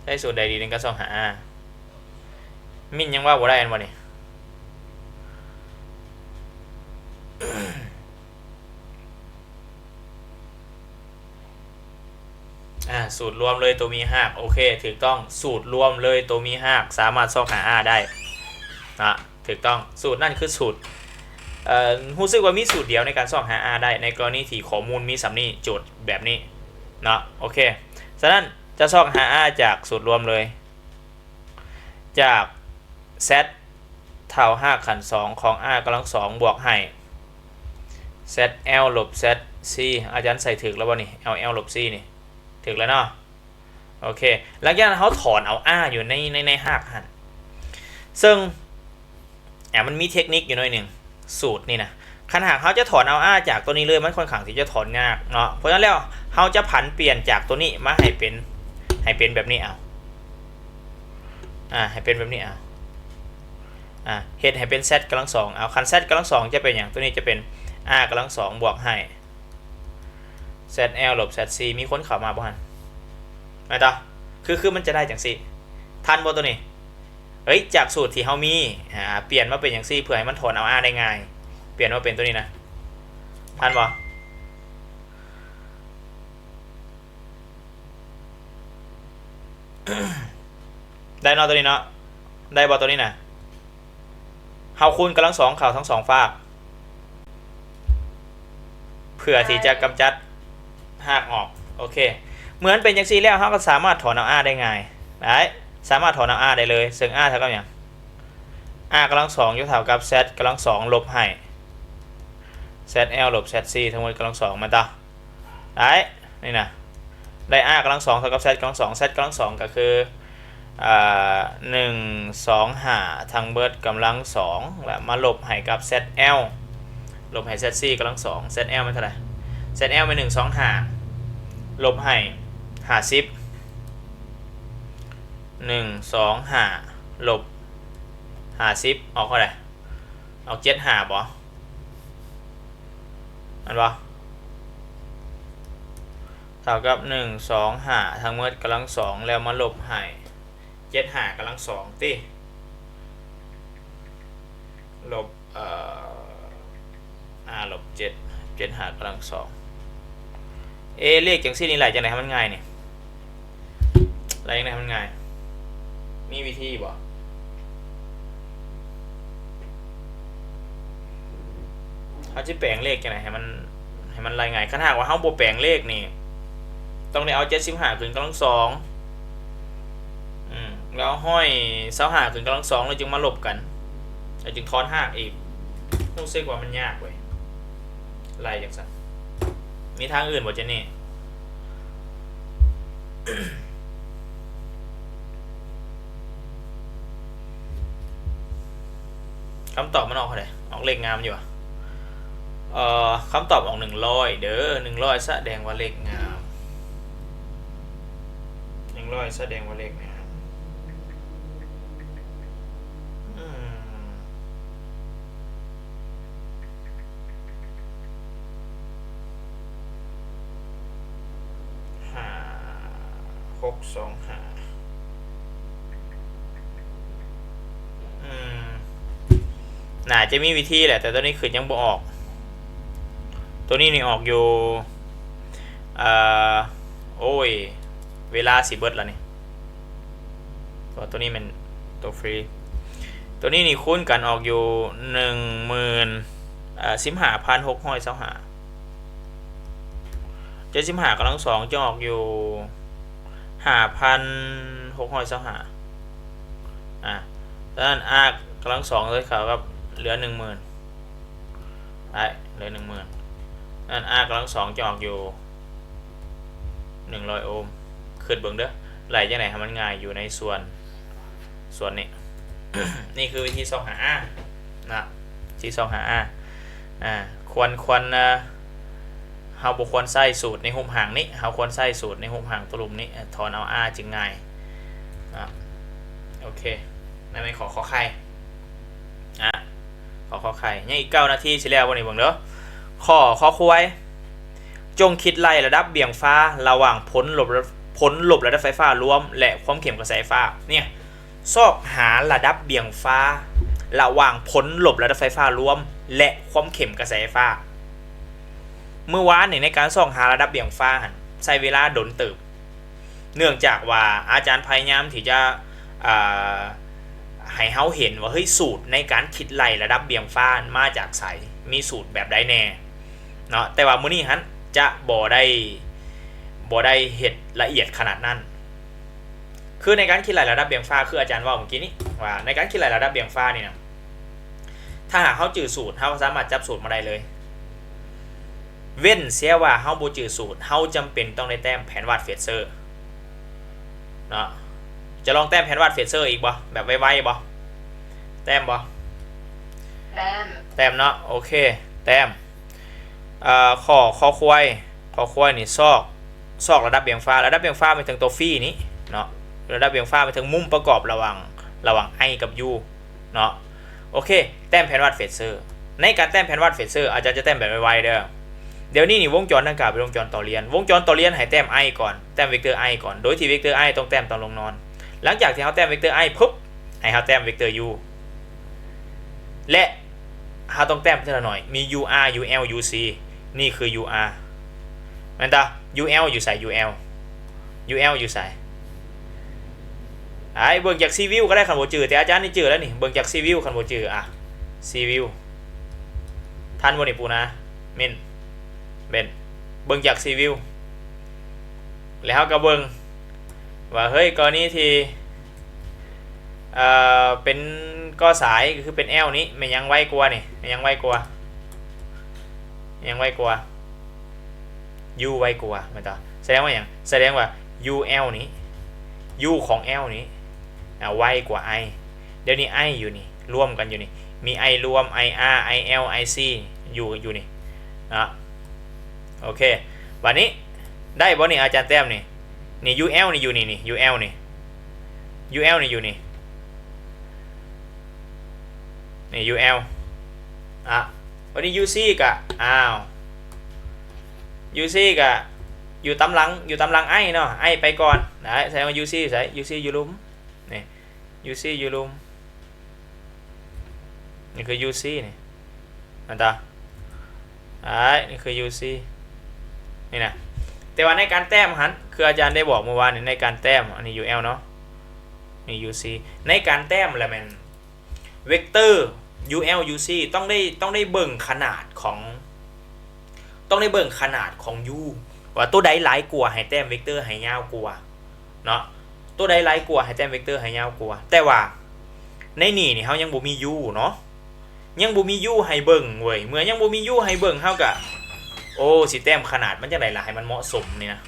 ໃຊ້ສູດໃດດີໃນການຊອກຫາ R? ມິນຍັງເວົ້າບໍ່ໄດ້ແມ່ນບໍ່ນີ້? ອາ ສູດລວມເລີຍໂຕມີຮາກ. ໂອເຄ ຖືກຕ້ອງ. ສູດລວມເລີຍໂຕມີຮາກ ສາມາດຊອກຫາ R ໄດ້ນະ. ຖືກຕ້ອງ. ສູດນັ້ນຄືສູດ ເອີ ຮູ້ສຶກວ່າມີສູດດຽວໃນການຊອກຫາ R ໄດ້ ໃນກໍລະນີທີ່ຂໍ້ມູນມີສ່ຳນີ້ ໂຈດແບບນີ້ເນາະ. ໂອເຄ ສະນັ້ນຈະຊອກຫາ R ຈາກສູດລວມເລີຍ ຈາກ Z ເທົ່າຮາກຂັ້ນສອງຂອງ R ກຳລັງສອງບວກໃຫ້ Z L ລົບ Z C. ອາຈານໃສ່ຖືກແລ້ວບໍ່ນີ້? L L ລົບ C ນີ້ ຖືກແລ້ວເນາະ. ໂອເຄ ຫຼັງຈາກນັ້ນເຮົາຖອນເອົາ R ຢູ່ໃນ ໃນ ໃນຮາກຫັ້ນ ເຊິ່ງ ອາ ມັນມີເທັກນິກຢູ່ໜ້ອຍໜຶ່ງ ສູດນີ້ນະ. ຄັນຫາກເຮົາຈະຖອນເອົາ R ຈາກຕົວນີ້ເລີຍ ມັນຂ້ອນຂ້າງທີ່ຈະຖອນຍາກເນາະ. ເພາະສະນັ້ນແລ້ວ ເຮົາຈະຜັນປ່ຽນຈາກຕົວນີ້ມາໃຫ້ເປັນ ໃຫ້ເປັນແບບນີ້ເອົາ ອາ ໃຫ້ເປັນແບບນີ້ເອົາ ອາ ເຮັດໃຫ້ເປັນ Z ກຳລັງສອງເອົາ. ຄັນ Z ກຳລັງສອງຈະເປັນຫຍັງ? ຕົວນີ້ຈະເປັນ R ກຳລັງສອງບວກໃຫ້ Z L ລົບ Z C. ມີຄົນເຂົ້າມາບໍ່ຫັ້ນ? ແມ່ນຕາ ຄື ຄືມັນຈະໄດ້ຈັ່ງຊີ້ ທັນບໍ່ຕົວນີ້? ເອີຍ ຈາກສູດທີ່ເຮົາມີ ອາ ປ່ຽນມາເປັນຈັ່ງຊີ້ ເພື່ອໃຫ້ມັນຖອນເອົາ R ໄດ້ງ່າຍ ປ່ຽນມາເປັນຕົວນີ້ນະ ທັນບໍ່? ໄດ້ເນາະ ຕົວນີ້ເນາະ ໄດ້ບໍ່ຕົວນີ້ນະ? ເຮົາຄູນກຳລັງສອງເຂົ້າທັງສອງຟາກ ເພື່ອທີ່ຈະກຳຈັດຮາກອອກ. ໂອເຄ ເມື່ອມັນເປັນຈັ່ງຊີ້ແລ້ວ ເຮົາກໍສາມາດຖອນເອົາ R ໄດ້ງ່າຍ ໄດ້ ສາມາດຖອນເອົາ R ໄດ້ເລີຍ ເຊິ່ງ R ເທົ່າກັບຫຍັງ? R ກຳລັງສອງ ຈະເທົ່າກັບ Z ກຳລັງສອງ ລົບໃຫ້ Z L ລົບ Z C ທັງໝົດກຳລັງສອງ ແມ່ນຕາ ໄດ້ ນີ້ນະ ໄດ້ R ກຳລັງສອງເທົ່າກັບ Z ກຳລັງສອງ Z ກຳລັງສອງກໍຄື ເອີ ໜຶ່ງສອງຫ້າ ທັງເບິດກຳລັງສອງ ແລ້ວມາລົບໃຫ້ກັບ Z L ລົບໃຫ້ Z C ກຳລັງສອງ Z L ແມ່ນເທົ່າໃດ? Z L ແມ່ນໜຶ່ງສອງຫ້າ ລົບໃຫ້ຫ້າສິບ ໜຶ່ງສອງຫ້າ ລົບຫ້າສິບ ອອກເທົ່າໃດ? ອອກເຈັດຫ້າບໍ່? ແມ່ນບໍ່? ເທົ່າກັບໜຶ່ງສອງຫ້າ ທັງໝົດກຳລັງສອງ ແລ້ວມາລົບໃຫ້ເຈັດຫ້າກຳລັງສອງຕິ ລົບ ເອີ R ລົບເຈັດ ເຈັດຫ້າກຳລັງສອງ. ເອ ເລກຈັ່ງຊີ້ນີ້ໄລ່ຈັ່ງໃດໃຫ້ມັນງ່າຍນີ້? ໄລ່ຈັ່ງໃດໃຫ້ມັນງ່າຍ? ມີວິທີບໍ່? ເຮົາຊິແປງເລກຈັ່ງໃດໃຫ້ມັນ ໃຫ້ມັນໄລ່ງ່າຍ? ຄັນຫາກວ່າເຮົາບໍ່ແປງເລກນີ້ ຕ້ອງໄດ້ເອົາເຈັດສິບຫ້າຂຶ້ນກຳລັງສອງ ອືມ ແລ້ວເອົາຮ້ອຍຊາວຫ້າຂຶ້ນກຳລັງສອງ ແລ້ວຈຶ່ງມາລົບກັນ ແລ້ວຈຶ່ງຖອນຮາກອີກ. ຮູ້ສຶກວ່າມັນຍາກເວີຍ ໄລ່ຈັ່ງຊັ້ນ. ມີທາງອື່ນບໍ່ເຈນນີ້? ຄຳຕອບມັນອອກເທົ່າໃດ? ອອກເລກງາມຢູ່ຫວາ? ເອີ ຄຳຕອບອອກໜຶ່ງຮ້ອຍເດີ ໜຶ່ງຮ້ອຍສະແດງວ່າເລກງາມ ໜຶ່ງຮ້ອຍສະແດງວ່າເລກງາມ. ອືມ ຫ້າ ຫົກ ສອງ ຫ້າ ອືມ ໜ້າຈະມີວິທີແຫຼະ ແຕ່ໂຕນີ້ຄືຍັງບໍ່ອອກ. ໂຕນີ້ນີ້ອອກຢູ່ ເອີ ໂອ້ຍ ເວລາຊິເບິດແລ້ວນີ້. ເພາະວ່າໂຕນີ້ແມ່ນໂຕຟຣີ ໂຕນີ້ນີ້ຄູນກັນອອກຢູ່ໜຶ່ງໝື່ນ ເອີ ສິບຫ້າພັນຫົກຮ້ອຍຊາວຫ້າ ເຈັດສິບຫ້າກຳລັງສອງຈະອອກຢູ່ຫ້າພັນຫົກຮ້ອຍຊາວຫ້າ ອາ ສະນັ້ນ R ກຳລັງສອງເລີຍເທົ່າກັບເຫຼືອໜຶ່ງໝື່ນ ໄດ້ເຫຼືອໜຶ່ງໝື່ນ ນັ້ນ R ກຳລັງສອງຈະອອກຢູ່ໜຶ່ງຮ້ອຍໂອມ. ຄິດເບິ່ງເດີ ໄລ່ຈັ່ງໃດໃຫ້ມັນງ່າຍຢູ່ໃນສ່ວນ ສ່ວນນີ້ ນີ້ຄືວິທີຊອກຫາ R ນະ ວິທີຊອກຫາ R ອາ ຄວນ ຄວນ ເອີ ເຮົາບໍ່ຄວນໃຊ້ສູດໃນຮູບຮ່າງນີ້ ເຮົາຄວນໃຊ້ສູດໃນຮູບຮ່າງຕົວລຸ່ມນີ້ ຖອນເອົາ R ຈຶ່ງງ່າຍ ອາ ໂອເຄ ນັ້ນແມ່ນຂໍ້ ຂໍໄຂ່ ອາ ຂໍ້ ຂໍໄຂ່ ຍັງອີກເກົ້ານາທີຊິແລ້ວບໍ່ນີ້ ເບິ່ງເດີ. ຂໍ້ ຂໍຄວາຍ ຈົ່ງຄິດໄລ່ລະດັບບ່ຽງຟ້າລະຫວ່າງຜົນລົບ ຜົນລົບລະດັບໄຟຟ້າລວມ ແລະ ຄວາມເຂັ້ມກະແສໄຟຟ້າ. ເນ່ຍ ຊອກຫາລະດັບບ່ຽງຟ້າລະຫວ່າງຜົນລົບລະດັບໄຟຟ້າລວມ ແລະ ຄວາມເຂັ້ມກະແສໄຟຟ້າ. ມື້ວານນີ້ໃນການຊອກຫາລະດັບບ່ຽງຟ້າຫັ້ນ ໃຊ້ເວລາດົນເຕີບ ເນື່ອງຈາກວ່າອາຈານພະຍາຍາມທີ່ຈະ ເອີ ໃຫ້ເຮົາເຫັນວ່າ ເຮີ້ຍ ສູດໃນການຄິດໄລ່ລະດັບບ່ຽງຟ້າມາຈາກໃສ ມີສູດແບບໃດແດ່ເນາະ ແຕ່ວ່າມື້ນີ້ຫັ້ນຈະບໍ່ໄດ້ ບໍ່ໄດ້ເຮັດລະອຽດຂະໜາດນັ້ນ. ຄືໃນການຄິດໄລ່ລະດັບບ່ຽງຟ້າ ຄືອາຈານເວົ້າມື້ກີ້ນີ້ວ່າ ໃນການຄິດໄລ່ລະດັບບ່ຽງຟ້ານີ້ນະ ຖ້າຫາກເຮົາຈື່ສູດ ເຮົາກໍສາມາດຈັບສູດມາໄດ້ເລີຍ ເວັ້ນເສຍວ່າເຮົາບໍ່ຈື່ສູດ ເຮົາຈຳເປັນຕ້ອງໄດ້ແຕ້ມແຜນວາດເຟດເຊີເນາະ. ຈະລອງແຕ້ມແຜນວາດເຟດເຊີອີກບໍ່? ແບບໄວໆບໍ່? ແຕ້ມບໍ່? ແຕ້ມ ແຕ້ມເນາະ ໂອເຄ ແຕ້ມ. ເອີ ຂໍ້ ຄໍຄວາຍ ຄໍຄວາຍນີ້ ຊອກ ຊອກລະດັບບ່ຽງຟ້າ ລະດັບບ່ຽງຟ້າໝາຍເຖິງໂຕຟຣີນີ້ເນາະ ລະດັບບ່ຽງຟ້າໝາຍເຖິງມຸມປະກອບລະຫວ່າງ ລະຫວ່າງ I ກັບ U ເນາະ. ໂອເຄ ແຕ້ມແຜນວາດເຟດເຊີ ໃນການແຕ້ມແຜນວາດເຟດເຊີ ອາຈານຈະແຕ້ມແບບໄວໆເດີ. ດຽວນີ້ນີ້ ວົງຈອນດັ່ງກ່າວເປັນວົງຈອນຕໍ່ລຽນ ວົງຈອນຕໍ່ລຽນໃຫ້ແຕ້ມ I ກ່ອນ ແຕ້ມເວັກເຕີ I ກ່ອນ ໂດຍທີ່ເວັກເຕີ I ຕ້ອງແຕ້ມຕອນລົງນອນ. ຫຼັງຈາກທີ່ເຮົາແຕ້ມເວັກເຕີ I ປຶບ ໃຫ້ເຮົາແຕ້ມເວັກເຕີ U ແລະ ເຮົາຕ້ອງແຕ້ມເທື່ອລະໜ້ອຍ ມີ UR UL UC ນີ້ຄື UR ແມ່ນຕາ UL ຢູ່ໃສ? UL UL ຢູ່ໃສ? ໄອ້ ເບິ່ງຈາກ C view ກໍໄດ້ ຄັນບໍ່ຈື່ ແຕ່ອາຈານນີ້ຈື່ແລ້ວນີ້ ເບິ່ງຈາກ C view ຄັນບໍ່ຈື່ ອະ ຊີວິວ ທັນບໍ່ນີ້ ປູນາ ມິນ ເບັນ ເບິ່ງຈາກຊີວິວ ແລ້ວເຮົາກໍເບິ່ງວ່າ ເຮີ້ຍ ກໍລະນີທີ່ ເອີ ເປັນກໍສາຍ ກໍຄືເປັນແອວນີ້ ແມ່ນຫຍັງໄວກວ່ານີ້? ແມ່ນຫຍັງໄວກວ່າ? ແມ່ນຫຍັງໄວກວ່າ? ຢູໄວກວ່າ ແມ່ນຕາ ສະແດງວ່າຫຍັງ? ສະແດງວ່າຢູແອວນີ້ ຢູຂອງແອວນີ້ ອາ ໄວກວ່າໄອ. ດຽວນີ້ໄອຢູ່ນີ້ ລວມກັນຢູ່ນີ້ ມີໄອລວມ ໄອອາ ໄອແອວ ໄອຊີ ຢູ່ ຢູ່ນີ້ເນາະ. ໂອເຄ ບາດນີ້ໄດ້ບໍ່ນີ້ ອາຈານແຕ້ມນີ້? ນີ້ຢູແອວນີ້ຢູ່ນີ້ ນີ້ຢູແອວນີ້ ຢູແອວນີ້ຢູ່ນີ້ ນີ້ຢູແອວ ອາ ບາດນີ້ຢູຊີກະ ອ້າວ ຢູຊີກະຢູ່ຕາມຫຼັງ ຢູ່ຕາມຫຼັງໄອເນາະ ໄອໄປກ່ອນ ໄດ້ ສະແດງວ່າຢູຊີຢູ່ໃສ? ຢູຊີຢູ່ລຸ່ມ ນີ້ ຢູຊີຢູ່ລຸ່ມ ນີ້ຄືຢູຊີນີ້ ແມ່ນຕາ ໄອ້ ນີ້ຄືຢູຊີນີ້ນະ. ແຕ່ວ່າໃນການແຕ້ມຫັ້ນ ຄືອາຈານໄດ້ບອກມື້ວານນີ້ ໃນການແຕ້ມ ອັນນີ້ຢູແອວເນາະ ນີ້ຢູຊີ ໃນການແຕ້ມລະແມ່ນ ເວັກເຕີ ຢູແອວ ຢູຊີ ຕ້ອງໄດ້ ຕ້ອງໄດ້ເບິ່ງຂະໜາດຂອງ ຕ້ອງໄດ້ເບິ່ງຂະໜາດຂອງຢູ ວ່າໂຕໃດຫຼາຍກວ່າໃຫ້ແຕ້ມເວັກເຕີໃຫ້ຍາວກວ່າເນາະ ໂຕໃດຫຼາຍກວ່າໃຫ້ແຕ້ມເວັກເຕີໃຫ້ຍາວກວ່າ. ແຕ່ວ່າໃນນີ້ນີ້ເຮົາຍັງບໍ່ມີຢູເນາະ ຍັງບໍ່ມີຢູໃຫ້ເບິ່ງເວີຍ. ເມື່ອຍັງບໍ່ມີຢູໃຫ້ເບິ່ງ ເຮົາກະ ໂອ້ ຊິແຕ້ມຂະໜາດມັນຈັ່ງໃດລະ ໃຫ້ມັນເໝາະສົມນີ້ນະ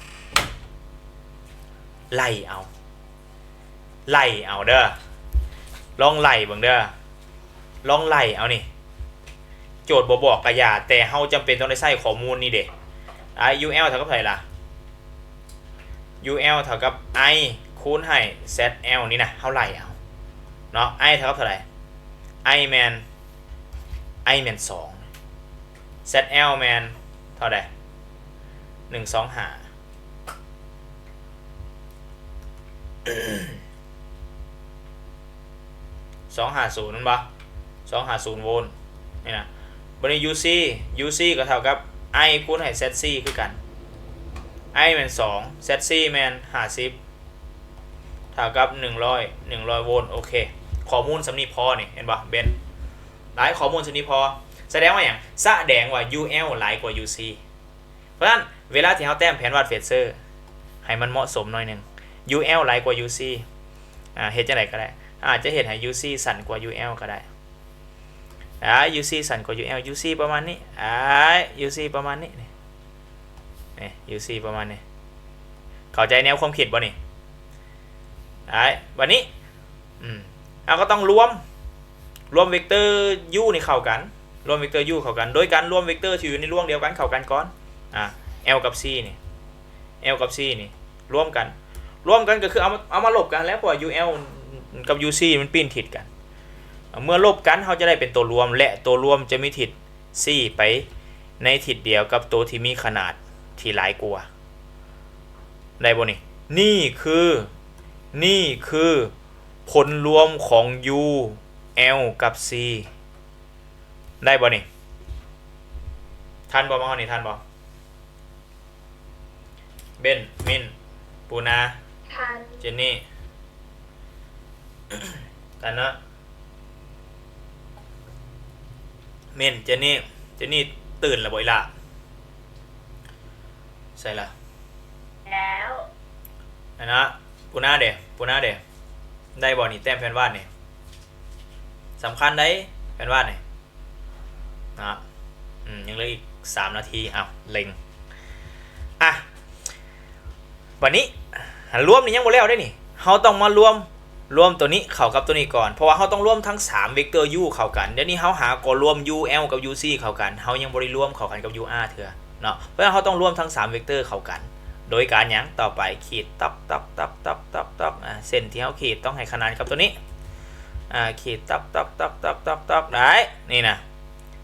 ໄລ່ເອົາ ໄລ່ເອົາເດີ ລອງໄລ່ເບິ່ງເດີ ລອງໄລ່ເອົານີ້ ໂຈດບໍ່ບອກກະຢ່າ ແຕ່ເຮົາຈຳເປັນຕ້ອງໄດ້ໃຊ້ຂໍ້ມູນນີ້ເດ. ອາ ຢູແອວເທົ່າກັບເທົ່າໃດລະ? ຢູແອວເທົ່າກັບໄອຄູນໃຫ້ແຊັດແອວນີ້ນະ ເຮົາໄລ່ເອົາເນາະ ໄອເທົ່າກັບເທົ່າໃດ? ໄອແມ່ນ ໄອແມ່ນສອງ ແຊັດແອວແມ່ນເທົ່າໃດ? ໜຶ່ງສອງຫ້າ ສອງຫ້າສູນແມ່ນບໍ່? ສອງຫ້າສູນໂວນນີ້ນະ. ບາດນີ້ຢູຊີ ຢູຊີກໍເທົ່າກັບໄອຄູນໃຫ້ແຊັດຊີຄືກັນ ໄອແມ່ນສອງ ແຊັດຊີແມ່ນຫ້າສິບ ເທົ່າກັບໜຶ່ງຮ້ອຍ ໜຶ່ງຮ້ອຍໂວນ. ໂອເຄ ຂໍ້ມູນສ່ຳນີ້ພໍນີ້ ເຫັນບໍ່ເບັນ? ໄດ້ ຂໍ້ມູນສ່ຳນີ້ພໍ ສະແດງວ່າຫຍັງ? ສະແດງວ່າຢູແອວຫຼາຍກວ່າຢູຊີ. ເພາະສະນັ້ນ ເວລາທີ່ເຮົາແຕ້ມແຜນວັດເຟດເຊີ ໃຫ້ມັນເໝາະສົມໜ້ອຍໜຶ່ງ ຢູແອວຫຼາຍກວ່າຢູຊີ ອາ ເຮັດຈັ່ງໃດກໍໄດ້ ອາດຈະເຮັດໃຫ້ຢູຊີສັ້ນກວ່າຢູແອວກໍໄດ້ ອາ ຢູຊີສັ້ນກວ່າຢູແອວ ຢູຊີປະມານນີ້ ອາ ຢູຊີປະມານນີ້ ນີ້ ນີ້ ຢູຊີປະມານນີ້. ເຂົ້າໃຈແນວຄວາມຄິດບໍ່ນີ້? ອາ ບາດນີ້ ອືມ ເຮົາກໍຕ້ອງລວມ ລວມເວັກເຕີຢູນີ້ເຂົ້າກັນ ລວມເວັກເຕີຢູເຂົ້າກັນ ໂດຍການລວມເວັກເຕີທີ່ຢູ່ໃນລວງດຽວກັນເຂົ້າກັນກ່ອນ. ອາ ແອວກັບຊີນີ້ ແອວກັບຊີນີ້ລວມກັນ ລວມກັນກໍຄືເອົາມາ ເອົາມາລົບກັນແຫຼະ ເພາະວ່າຢູແອວກັບຢູຊີມັນປີ້ນທິດກັນ. ເມື່ອລົບກັນ ເຮົາຈະໄດ້ເປັນຕົວລວມ ແລະ ຕົວລວມຈະມີທິດຊີ້ໄປໃນທິດດຽວກັບໂຕທີ່ມີຂະໜາດທີ່ຫຼາຍກວ່າ. ໄດ້ບໍ່ນີ້? ນີ້ຄື ນີ້ຄືຜົນລວມຂອງຢູ ແອວ ກັບຊີ ໄດ້ບໍ່ນີ້? ທັນບໍ່? ມາຮອດນີ້ທັນບໍ່? ເບັນ ມິນ ປູນາ ທັນ ເຈນນີ້ ທັນເນາະ. ມິນ ເຈນນີ້ ເຈນນີ້ຕື່ນແລ້ວບໍ່ອີ່ຫຼ້າ? ໃສລະ? ແລ້ວ ອັນນະ ປູນາເດ ປູນາເດ ໄດ້ບໍ່ນີ້? ແຕ້ມແຜນວາດນີ້ສຳຄັນໄດ໋ ແຜນວາດນີ້ເນາະ. ອືມ ຍັງເຫຼືອອີກສາມນາທີ ເອົາ ເລັ່ງ. ອະ ບາດນີ້ ລວມນີ້ຍັງບໍ່ແລ້ວເດ້ນີ້ ເຮົາຕ້ອງມາລວມ ລວມໂຕນີ້ເຂົ້າກັບໂຕນີ້ກ່ອນ ເພາະວ່າເຮົາຕ້ອງລວມທັງສາມເວັກເຕີຢູເຂົ້າກັນ. ດຽວນີ້ເຮົາຫາກໍລວມຢູແອວກັບຢູຊີເຂົ້າກັນ ເຮົາຍັງບໍ່ໄດ້ລວມເຂົ້າກັນກັບຢູອາເທື່ອເນາະ. ເພາະສະນັ້ນເຮົາຕ້ອງລວມທັງສາມເວັກເຕີເຂົ້າກັນ ໂດຍການຫຍັງ? ຕໍ່ໄປ ຂີດຕອກ ຕອກ ຕອກ ຕອກ ຕອກ ອາ ເສັ້ນທີ່ເຮົາຂີດຕ້ອງໃຫ້ຂະໜານກັບໂຕນີ້ ອາ ຂີດຕອກ ຕອກ ຕອກ ຕອກ ຕອກ ຕອກ ໄດ້ ນີ້ນະ.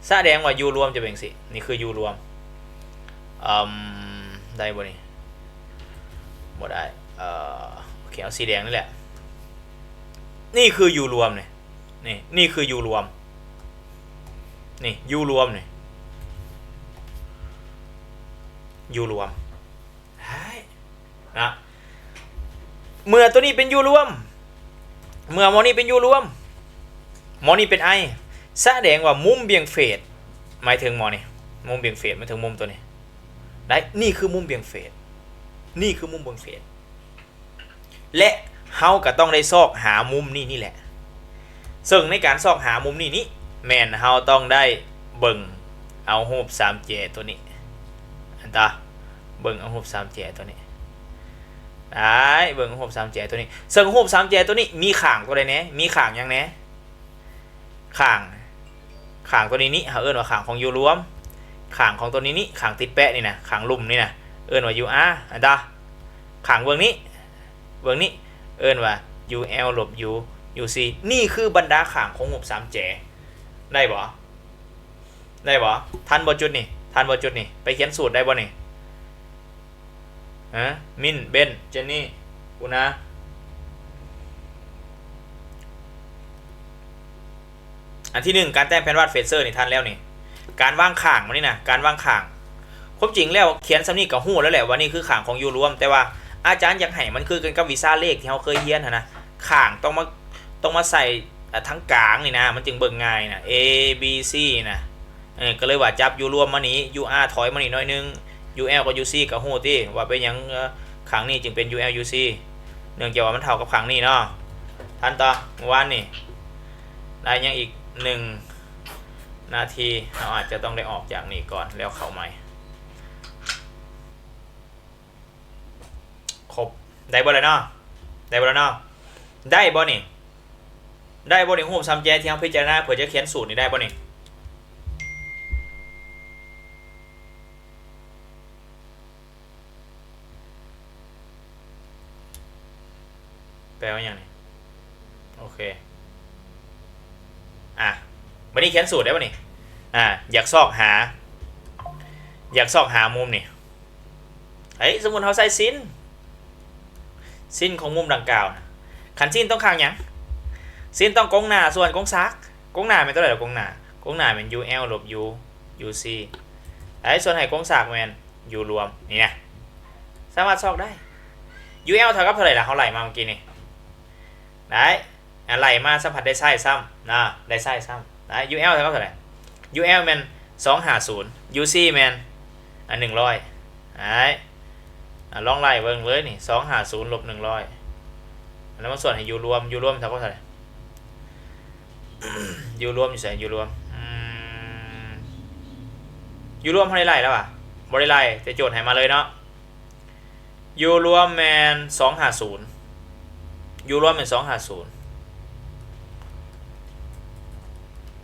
ສະແດງວ່າຢູລວມຈະເປັນຈັ່ງຊີ້ ນີ້ຄືຢູລວມ ອືມ ໄດ້ບໍ່ນີ້? ບໍ່ໄດ້ ເອີ ໂອເຄ ເອົາສີແດງນີ້ແຫຼະ ນີ້ຄືຢູລວມນີ້ ນີ້ ນີ້ຄືຢູລວມ ນີ້ຢູລວມນີ້ ຢູລວມ ເມື່ອໂຕນີ້ເປັນຢູລວມ ເມື່ອໝໍນີ້ເປັນຢູລວມ ໝໍນີ້ເປັນໄອ ສະແດງວ່າມຸມບ່ຽງເຟດ ໝາຍເຖິງໝໍນີ້ ມຸມບ່ຽງເຟດ ໝາຍເຖິງມຸມໂຕນີ້ ໄດ້ ນີ້ຄືມຸມບ່ຽງເຟດ ນີ້ຄືມຸມບ່ຽງເຟດ ແລະ ເຮົາກໍຕ້ອງໄດ້ຊອກຫາມຸມນີ້ນີ້ແຫຼະ. ເຊິ່ງໃນການຊອກຫາມຸມນີ້ນີ້ ແມ່ນເຮົາຕ້ອງໄດ້ເບິ່ງເອົາຮູບສາມແຈຕົວນີ້ ອັນຕາ ເບິ່ງເອົາຮູບສາມແຈຕົວນີ້ ໄດ້ ເບິ່ງເອົາຮູບສາມແຈຕົວນີ້. ເຊິ່ງຮູບສາມແຈຕົວນີ້ມີຂ້າງຕົວໃດແດ່? ມີຂ້າງຫຍັງແດ່? ຂ້າງ ຂ້າງຕົວນີ້ນີ້ ເຮົາເອີ້ນວ່າຂ້າງຂອງ U ລວມ. ຂ້າງຂອງຕົວນີ້ນີ້ ຂ້າງຕິດແປະນີ້ນະ ຂ້າງລຸ່ມນີ້ນະ ເອີ້ນວ່າ UR ອັນຕາ. ຂ້າງເບື້ອງນີ້ ເບື້ອງນີ້ ເອີ້ນວ່າ UL ລົບ U UC. ນີ້ຄືບັນດາຂ້າງຂອງຮູບສາມແຈ. ໄດ້ບໍ່? ໄດ້ບໍ່? ທັນບໍ່ຈຸດນີ້? ທັນບໍ່ຈຸດນີ້? ໄປຂຽນສູດໄດ້ບໍ່ນີ້? ຮະ? ມິນ, ເບັນ, ເຈນນີ, ປູນາ. ອັນທີໜຶ່ງ ການແຕ້ມແຜນວາດເຟເຊີນີ້ທັນແລ້ວນີ້. ການວາງຂ້າງມັນນີ້ນະ ການວາງຂ້າງ. ຄວາມຈິງແລ້ວຂຽນສ່ຳນີ້ກໍຮູ້ແລ້ວແຫຼະວ່ານີ້ຄືຂ້າງຂອງ U ລວມ, ແຕ່ວ່າອາຈານຢາກໃຫ້ມັນຄືກັນກັບວິຊາເລກທີ່ເຮົາເຄີຍຮຽນຫັ້ນນະ. ຂ້າງຕ້ອງມາ ຕ້ອງມາໃສ່ ອາ ທາງກາງນີ້ນະ ມັນຈຶ່ງເບິ່ງງ່າຍນະ A B C ນະ. ເອີ ກໍເລີຍວ່າຈັບ U ລວມມານີ້ UR ຖອຍມານີ້ໜ້ອຍໜຶ່ງ UL ກັບ UC ກໍຮູ້ຕິວ່າເປັນຫຍັງ ເອີ ຂ້າງນີ້ຈຶ່ງເປັນ UL UC ເນື່ອງຈາກວ່າມັນເທົ່າກັບຂ້າງນີ້ເນາະ. ທັນຕໍ່ ມື້ວານນີ້ໄດ້ຫຍັງອີກໜຶ່ງນາທີ ເຮົາອາດຈະຕ້ອງໄດ້ອອກຈາກນີ້ກ່ອນແລ້ວເຂົ້າໃໝ່. ຄົບ ໄດ້ບໍ່ລະເນາະ? ໄດ້ບໍ່ລະເນາະ? ໄດ້ບໍ່ນີ້? ໄດ້ບໍ່ນີ້? ຮູບສາມແຈທີ່ເຮົາພິຈາລະນາເພື່ອຈະຂຽນສູດນີ້ ໄດ້ບໍ່ນີ້? ແປວ່າຫຍັງນີ້? ໂອເຄ ອາ ບັດນີ້ຂຽນສູດໄດ້ບໍ່ນີ້? ອາ ຢາກຊອກຫາ ຢາກຊອກຫາມຸມນີ້. ເອີ ສົມມຸດເຮົາໃສ່ຊິນ ຊິນຂອງມຸມດັ່ງກ່າວນະ. ຄັນຊິນຕ້ອງຂ້າງຫຍັງ? ຊິນຕ້ອງກົງໜ້າສ່ວນກົງສາກ. ກົງໜ້າແມ່ນຕົວໃດລະ? ກົງໜ້າ ກົງໜ້າແມ່ນ UL ລົບ U UC ໄດ້ ສ່ວນໃຫ້ກົງສາກແມ່ນ U ລວມ ນີ້ນະ ສາມາດຊອກໄດ້. UL ເທົ່າກັບເທົ່າໃດລະ? ເຮົາໄລ່ມາເມື່ອກີ້ນີ້ ໄດ້ ອາ ໄລ່ມາສຳຜັດໄດ້ໃຊ້ຊ້ຳນະ ໄດ້ໃຊ້ຊ້ຳ ໄດ້. UL ເທົ່າກັບເທົ່າໃດ? UL ແມ່ນສອງຫ້າສູນ UC ແມ່ນ ອາ ໜຶ່ງຮ້ອຍ ໄດ້. ອາ ລອງໄລ່ເບິ່ງເລີຍນີ້ ສອງຫ້າສູນລົບໜຶ່ງຮ້ອຍ ແລ້ວມາສ່ວນໃຫ້ U ລວມ U ລວມເທົ່າກັບເທົ່າໃດ? U ລວມຢູ່ໃສ? U ລວມ ອືມ U ລວມເຮົາໄດ້ໄລ່ແລ້ວຫວາ? ບໍ່ໄດ້ໄລ່ ແຕ່ໂຈດໃຫ້ມາເລີຍເນາະ. U ລວມແມ່ນສອງຫ້າສູນ U ລວມແມ່ນສອງຫ້າສູນ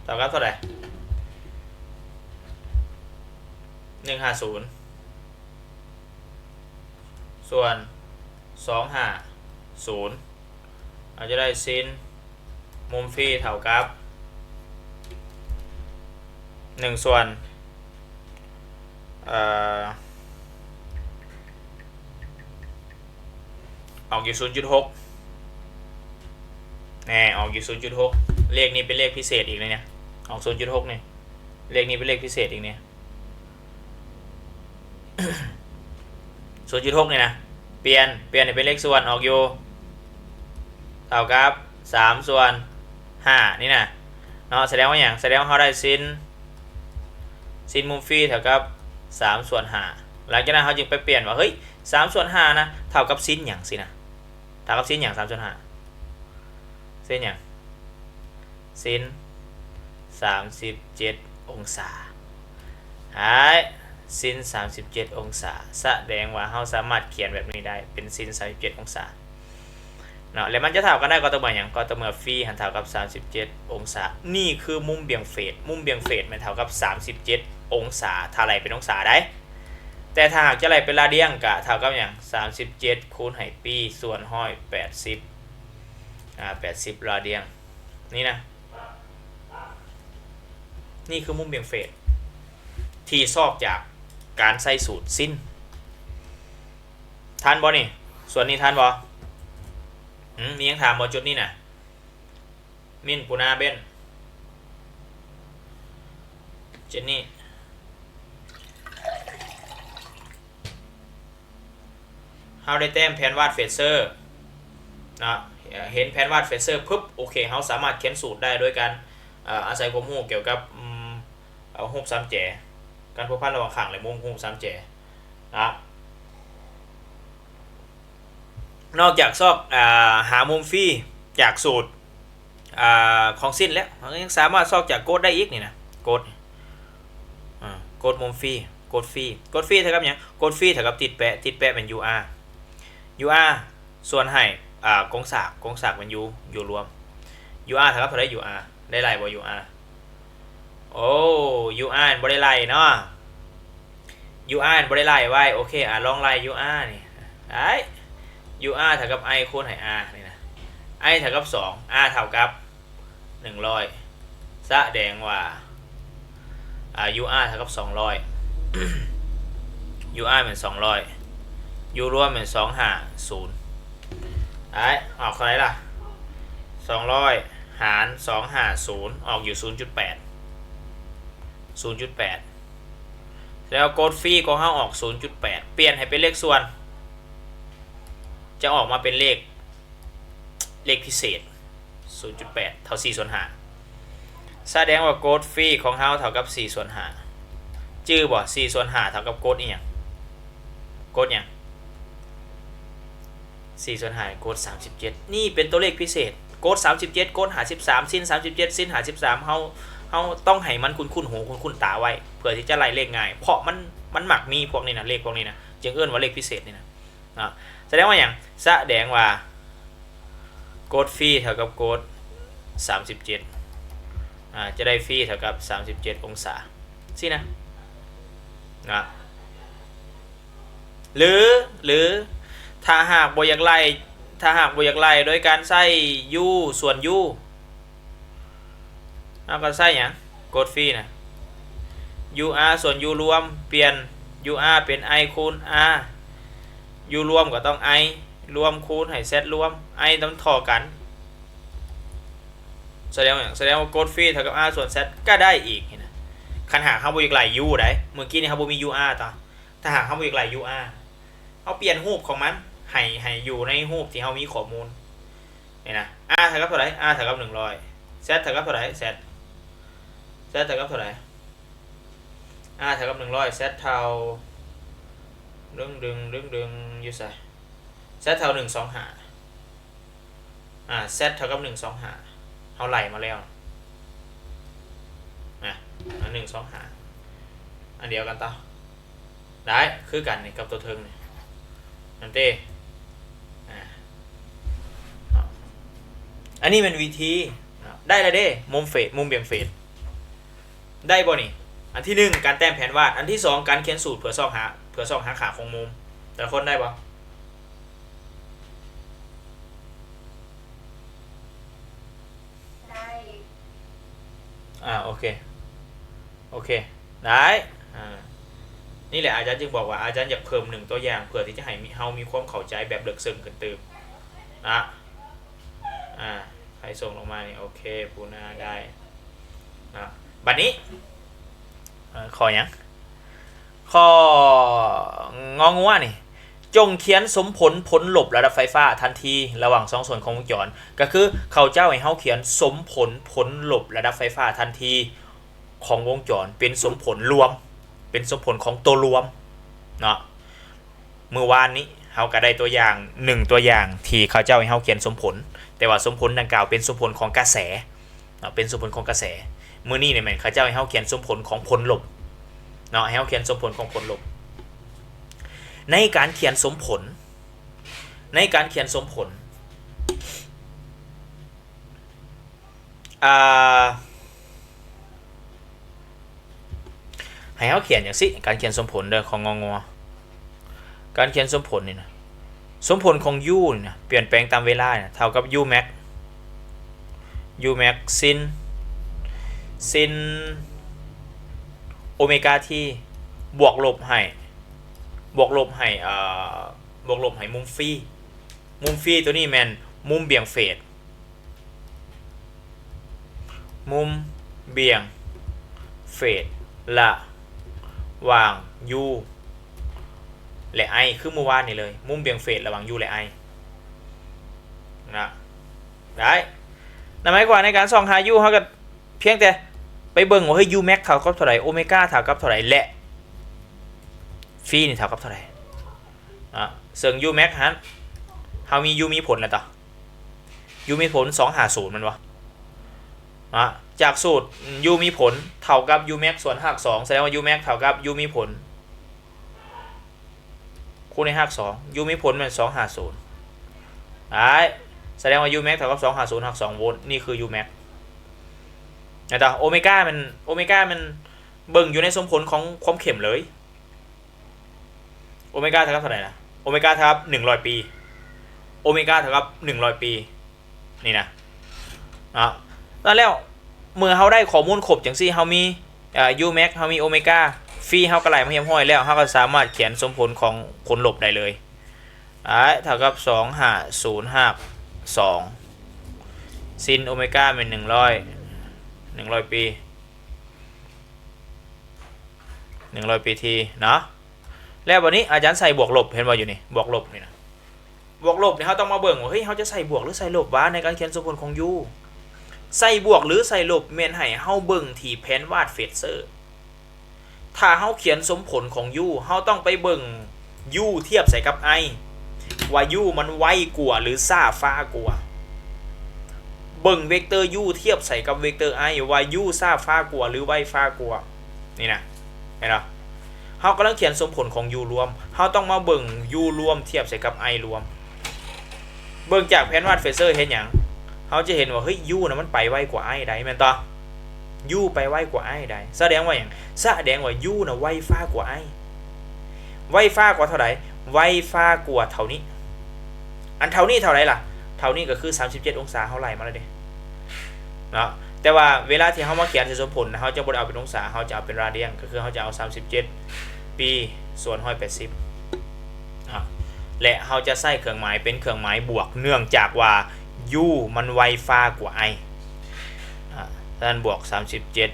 ເທົ່າກັບເທົ່າໃດ? ໜຶ່ງຫ້າສູນ ສ່ວນສອງຫ້າສູນ ເຮົາຈະໄດ້ຊິນມຸມຟຣີເທົ່າກັບ ໜຶ່ງສ່ວນ ເອີ ອອກຢູ່ສູນຈຸດຫົກ ແນ່ ອອກຢູ່ສູນຈຸດຫົກ. ເລກນີ້ເປັນເລກພິເສດອີກເລີຍ ອອກສູນຈຸດຫົກນີ້ ເລກນີ້ເປັນເລກພິເສດອີກນີ້. ສູນຈຸດຫົກນີ້ນະ ປ່ຽນ ປ່ຽນໃຫ້ເປັນເລກສ່ວນອອກຢູ່ ເທົ່າກັບສາມສ່ວນຫ້ານີ້ນະເນາະ. ສະແດງວ່າຫຍັງ? ສະແດງວ່າເຮົາໄດ້ຊິນ ຊິນມຸມຟຣີເທົ່າກັບສາມສ່ວນຫ້າ. ຫຼັງຈາກນັ້ນເຮົາຈຶ່ງໄປປ່ຽນວ່າ ເຮີ້ຍ ສາມສ່ວນຫ້ານະ ເທົ່າກັບຊິນຫຍັງຊີ້ນະ? ເທົ່າກັບຊິນຫຍັງ? ສາມສ່ວນຫ້າ ຊິນຫຍັງ? ຊິນສາມສິບເຈັດອົງສາ. ອ້າຍ ຊິນສາມສິບເຈັດອົງສາ ສະແດງວ່າເຮົາສາມາດຂຽນແບບນີ້ໄດ້ ເປັນຊິນສາມສິບເຈັດອົງສາເນາະ. ແລະ ມັນຈະເທົ່າກັນໄດ້ກໍຕໍ່ເມື່ອຫຍັງ? ກໍຕໍ່ເມື່ອຟຣີຫັ້ນເທົ່າກັບສາມສິບເຈັດອົງສາ. ນີ້ຄືມຸມບ່ຽງເຟດ ມຸມບ່ຽງເຟດແມ່ນເທົ່າກັບສາມສິບເຈັດອົງສາ ຖ້າໄລ່ເປັນອົງສາໄດ໋. ແຕ່ຖ້າຫາກຈະໄລ່ເປັນລາດຽງ ກະເທົ່າກັບຫຍັງ? ສາມສິບເຈັດຄູນໃຫ້ປີສ່ວນຮ້ອຍແປດສິບ ອາ ແປດສິບລາດຽງ ນີ້ນະ. ນີ້ຄືມຸມບ່ຽງເຟດທີ່ຊອກຈາກການໃຊ້ສູດຊິນ. ທັນບໍ່ນີ້? ສ່ວນນີ້ທັນບໍ່? ຫືມ ມີຫຍັງຖາມບໍ່ຈຸດນີ້ນະ? ມິນ, ປູນາ, ເບັນ, ເຈນນີ. ເຮົາໄດ້ແຕ້ມແຜນວາດເຟເຊີເນາະ ເຫັນແຜນວາດເຟເຊີປຶບ ໂອເຄ ເຮົາສາມາດຂຽນສູດໄດ້ໂດຍການ ອາ ອາໄສຄວາມຮູ້ກ່ຽວກັບ ອືມ ເອົາຮູບສາມແຈ ການພົວພັນລະຫວ່າງຂ້າງ ແລະ ມຸມຮູບສາມແຈນະ. ນອກຈາກຊອກ ອາ ຫາມຸມຟຣີຈາກສູດ ອາ ຂອງຊິນແລ້ວ ເຮົາຍັງສາມາດຊອກຈາກກົດໄດ້ອີກນີ້ນະ ກົດ ອາ ກົດມຸມຟຣີ ກົດຟຣີ ກົດຟຣີເທົ່າກັບຫຍັງ? ກົດຟຣີເທົ່າກັບຕິດແປະ ຕິດແປະແມ່ນຢູອາ ຢູອາ ສ່ວນໃຫ້ ອາ ກົງສາກ ກົງສາກແມ່ນຢູ ຢູລວມ ຢູອາເທົ່າກັບເທົ່າໃດ? ຢູອາ ໄດ້ໄລ່ບໍ່? ຢູອາ ໂອ້ ຢູອາບໍ່ໄດ້ໄລ່ເນາະ ຢູອາບໍ່ໄດ້ໄລ່ໄວ້. ໂອເຄ ອາ ລອງໄລ່ຢູອານີ້ ໄດ້ ຢູອາເທົ່າກັບໄອຄູນໃຫ້ອານີ້ນະ ໄອເທົ່າກັບສອງ ອາເທົ່າກັບໜຶ່ງຮ້ອຍ ສະແດງວ່າ ອາ ຢູອາເທົ່າກັບສອງຮ້ອຍ ຢູອາແມ່ນສອງຮ້ອຍ ຢູລວມແມ່ນສອງຫ້າສູນ ໄດ້ ອອກເທົ່າໃດລະ? ສອງຮ້ອຍຫານສອງຫ້າສູນ ອອກຢູ່ສູນຈຸດແປດ ສູນຈຸດແປດ ແລ້ວກົດຟຣີຂອງເຮົາອອກສູນຈຸດແປດ ປ່ຽນໃຫ້ເປັນເລກສ່ວນ ຈະອອກມາເປັນເລກ ເລກພິເສດ ສູນຈຸດແປດ ເທົ່າສີ່ສ່ວນຫ້າ ສະແດງວ່າກົດຟຣີຂອງເຮົາເທົ່າກັບສີ່ສ່ວນຫ້າ ຈື່ບໍ່? ສີ່ສ່ວນຫ້າເທົ່າກັບກົດອີ່ຫຍັງ? ກົດຫຍັງ? ສີ່ສ່ວນຫ້າ ກົດສາມສິບເຈັດ ນີ້ເປັນຕົວເລກພິເສດ ກົດສາມສິບເຈັດ ກົດຫ້າສິບສາມ ຊິນສາມສິບເຈັດ ຊິນຫ້າສິບສາມ ເຮົາ ເຮົາຕ້ອງໃຫ້ມັນຄຸ້ນໆຫູຄຸ້ນໆຕາໄວ້ ເພື່ອທີ່ຈະໄລ່ເລກງ່າຍ ເພາະມັນ ມັນມັກມີພວກນີ້ນະ ເລກພວກນີ້ນະ ຈຶ່ງເອີ້ນວ່າເລກພິເສດນີ້ນະ ເນາະ ສະແດງວ່າຫຍັງ? ສະແດງວ່າກົດຟຣີເທົ່າກັບກົດສາມສິບເຈັດ ອາ ຈະໄດ້ຟຣີເທົ່າກັບສາມສິບເຈັດອົງສາ ຊີ້ນະ ນະ ຫຼື ຫຼື ຖ້າຫາກບໍ່ຢາກໄລ່ ຖ້າຫາກບໍ່ຢາກໄລ່ໂດຍການໃຊ້ຢູສ່ວນຢູ ເຮົາກໍໃຊ້ຫຍັງ? ກົດຟຣີນະ ຢູອາສ່ວນຢູລວມ ປ່ຽນຢູອາເປັນໄອຄູນອາ ຢູລວມກໍຕ້ອງໄອລວມຄູນໃຫ້ແຊັດລວມ ໄອມັນທໍ່ກັນ ສະແດງວ່າຫຍັງ? ສະແດງວ່າກົດຟຣີເທົ່າກັບອາສ່ວນແຊັດກໍໄດ້ອີກນີ້ນະ ຄັນຫາກເຮົາບໍ່ຢາກໄລ່ຢູໃດ໋ ມື້ກີ້ນີ້ເຮົາບໍ່ມີຢູອາຕາ ຖ້າຫາກເຮົາບໍ່ຢາກໄລ່ຢູອາ ເຮົາປ່ຽນຮູບຂອງມັນໃຫ້ ໃຫ້ຢູ່ໃນຮູບທີ່ເຮົາມີຂໍ້ມູນ ນີ້ນະ ອາເທົ່າກັບເທົ່າໃດ? ອາເທົ່າກັບໜຶ່ງຮ້ອຍ ແຊັດເທົ່າກັບເທົ່າໃດ? ແຊັດ ແຊັດເທົ່າກັບເທົ່າໃດ? ອາເທົ່າກັບໜຶ່ງຮ້ອຍ ແຊັດເທົ່າ ດຶງໆ ດຶງໆ ຢູ່ໃສ? ແຊັດເທົ່າໜຶ່ງສອງຫ້າ ອາ ແຊັດເທົ່າກັບໜຶ່ງສອງຫ້າ ເຮົາໄລ່ມາແລ້ວ ອາ ໜຶ່ງສອງຫ້າ ອັນດຽວກັນຕໍ່ ໄດ້ຄືກັນນີ້ກັບຕົວເທິງນີ້ ແມ່ນຕິ ອາ ອັນນີ້ແມ່ນວິທີ ໄດ້ແລ້ວເດ້ ມຸມເຟດ ມຸມບຽງເຟດ ໄດ້ບໍ່ນີ້? ອັນທີໜຶ່ງ ການແຕ້ມແຜນວາດ ອັນທີສອງ ການຂຽນສູດເພື່ອຊອກຫາ ເພື່ອຊອກຫາຄ່າຂອງມຸມ ແຕ່ລະຄົນໄດ້ບໍ່? ໄດ້ ອາ ໂອເຄ ໂອເຄ ໄດ້ ອາ ນີ້ແຫຼະ ອາຈານຈຶ່ງບອກວ່າ ອາຈານຢາກເພີ່ມໜຶ່ງຕົວຢ່າງ ເພື່ອທີ່ຈະໃຫ້ມີ ເຮົາມີຄວາມເຂົ້າໃຈແບບເລິກເຊິ່ງຂຶ້ນຕື່ມນະ ອາ ໃຜສົ່ງລົງມານີ້ ໂອເຄ ປູນາ ໄດ້ນະ ບັດນີ້ ເອີ ຂໍ້ຫຍັງ? ຂໍ້ ງໍງົວນີ້ ຈົ່ງຂຽນສົມຜົນຜົນລົບລະດັບໄຟຟ້າທັນທີລະຫວ່າງສອງສ່ວນຂອງວົງຈອນ ກໍຄືເຂົາເຈົ້າໃຫ້ເຮົາຂຽນສົມຜົນຜົນລົບລະດັບໄຟຟ້າທັນທີຂອງວົງຈອນ ເປັນສົມຜົນລວມ ເປັນສົມຜົນຂອງໂຕລວມເນາະ. ມື້ວານນີ້ເຮົາກໍໄດ້ຕົວຢ່າງໜຶ່ງຕົວຢ່າງທີ່ເຂົາເຈົ້າໃຫ້ເຮົາຂຽນສົມຜົນ ແຕ່ວ່າສົມຜົນດັ່ງກ່າວເປັນສົມຜົນຂອງກະແສເນາະ ເປັນສົມຜົນຂອງກະແສ. ມື້ນີ້ນີ້ແມ່ນເຂົາເຈົ້າໃຫ້ເຮົາຂຽນສົມຜົນຂອງຜົນລົບເນາະ ໃຫ້ເຮົາຂຽນສົມຜົນຂອງຜົນລົບ. ໃນການຂຽນສົມຜົນ ໃນການຂຽນສົມຜົນ ອ່າ ໃຫ້ເຮົາຂຽນຈັ່ງຊີ້ ການຂຽນສົມຜົນເດີ ຂອງ ງໍງົວ ການຂຽນສົມຜົນນີ້ນະ ສົມຜົນຂອງ u ນີ້ນະ ປ່ຽນແປງຕາມເວລານະ ເທົ່າກັບ u max u max sin sin ໂອເມກາ t ບວກລົບໃຫ້ ບວກລົບໃຫ້ ເອີ ບວກລົບໃຫ້ມຸມຟຣີ ມຸມຟຣີຕົວນີ້ແມ່ນມຸມບ່ຽງເຟດ ມຸມບ່ຽງເຟດລະຫວ່າງ u ແລະ i ຄືມື້ວານນີ້ເລີຍ ມຸມບ່ຽງເຟດລະຫວ່າງ u ແລະ i ນະ ໄດ້. ນັ້ນໝາຍຄວາມໃນການຊອກຫາ u ເຮົາກໍ ພຽງແຕ່ໄປເບິ່ງວ່າ ເຮີ້ຍ u max ເທົ່າກັບເທົ່າໃດ ໂອເມກາເທົ່າກັບເທົ່າໃດ ແລະ phi ນີ້ເທົ່າກັບເທົ່າໃດ ອາ ເຊິ່ງ u max ຫັ້ນ ເຮົາມີ u ມີຜົນແລ້ວຕາ u ມີຜົນ ສອງຫ້າສູນ ແມ່ນບໍ່? ອາ ຈາກສູດ u ມີຜົນເທົ່າກັບ u max ສ່ວນຮາກສອງ ສະແດງວ່າ u max ເທົ່າກັບ u ມີຜົນ ຄູນໃນຮາກສອງ u ມີຜົນແມ່ນ ສອງຫ້າສູນ ໄດ້ ສະແດງວ່າ u max ເທົ່າກັບ ສອງຫ້າສູນ ຮາກສອງໂວນ ນີ້ຄື u max ແລ້ວຕາ ໂອເມກາແມ່ນ ໂອເມກາແມ່ນເບິ່ງຢູ່ໃນສົມຜົນຂອງຄວາມເຂັ້ມເລີຍ ໂອເມກາເທົ່າກັບເທົ່າໃດນະ? ໂອເມກາເທົ່າກັບໜຶ່ງຮ້ອຍປີ ໂອເມກາເທົ່າກັບໜຶ່ງຮ້ອຍປີ ນີ້ນະ ເນາະ ນັ້ນແລ້ວ ເມື່ອເຮົາໄດ້ຂໍ້ມູນຄົບຈັ່ງຊີ້ ເຮົາມີ ເອີ u max ເຮົາມີໂອເມກາ phi ເຮົາກໍໄລ່ມາຮຽບຮ້ອຍແລ້ວ ເຮົາກໍສາມາດຂຽນສົມຜົນຂອງຜົນລົບໄດ້ເລີຍ ອາ ເທົ່າກັບ ສອງຫ້າສູນ ຮາກສອງ ຊິນໂອເມກາແມ່ນໜຶ່ງຮ້ອຍ ໜຶ່ງຮ້ອຍປີ ໜຶ່ງຮ້ອຍປີທີເນາະ ແລ້ວບັດນີ້ອາຈານໃສ່ບວກລົບ ເຫັນບໍ່ຢູ່ນີ້ ບວກລົບນີ້ນະ ບວກລົບນີ້ເຮົາຕ້ອງມາເບິ່ງວ່າ ເຮີ້ຍ ເຮົາຈະໃສ່ບວກ ຫຼື ໃສ່ລົບວະ ໃນການຂຽນສົມຜົນຂອງ u ໃສ່ບວກ ຫຼື ໃສ່ລົບ ແມ່ນໃຫ້ເຮົາເບິ່ງທີ່ແຜນວາດເຟດເຊີ ຖ້າເຮົາຂຽນສົມຜົນຂອງ u ເຮົາຕ້ອງໄປເບິ່ງ u ທຽບໃສ່ກັບ i ວ່າ u ມັນໄວກວ່າ ຫຼື ຊ້າຟ້າກວ່າ ເບິ່ງເວັກເຕີ u ທຽບໃສ່ກັບເວັກເຕີ i ວ່າ u ຊ້າຟ້າກວ່າ ຫຼື ໄວຟ້າກວ່າ ນີ້ນະ ເຫັນບໍ່? ເຮົາກຳລັງຂຽນສົມຜົນຂອງ u ລວມ ເຮົາຕ້ອງມາເບິ່ງ u ລວມທຽບໃສ່ກັບ i ລວມ ເບິ່ງຈາກແຜນວາດເຟດເຊີເຮັດຫຍັງ? ເຮົາຈະເຫັນວ່າ ເຮີ້ຍ u ນະມັນໄປໄວກວ່າ i ໃດ໋ ແມ່ນຕາ u ໄປໄວກວ່າ i ໃດ໋ ສະແດງວ່າຫຍັງ? ສະແດງວ່າ u ນະໄວຟ້າກວ່າ i ໄວຟ້າກວ່າເທົ່າໃດ? ໄວຟ້າກວ່າເທົ່ານີ້ ອັນເທົ່ານີ້ເທົ່າໃດລະ? ເທົ່ານີ້ກໍຄືສາມສິບເຈັດອົງສາ ເຮົາໄລ່ມາແລ້ວເດ້ ເນາະ ແຕ່ວ່າເວລາທີ່ເຮົາມາຂຽນໃສ່ສົມຜົນ ເຮົາຈະບໍ່ໄດ້ເອົາເປັນອົງສາ ເຮົາຈະເອົາເປັນຣາດຽນ ກໍຄືເຮົາຈະເອົາສາມສິບເຈັດປີ ສ່ວນ ໜຶ່ງຮ້ອຍແປດສິບ ເນາະ ແລະ ເຮົາຈະໃຊ້ເຄື່ອງໝາຍເປັນເຄື່ອງໝາຍບວກ ເນື່ອງຈາກວ່າ u ມັນໄວຟ້າກວ່າ i ອາ ສະນັ້ນ ບວກສາມສິບເຈັດ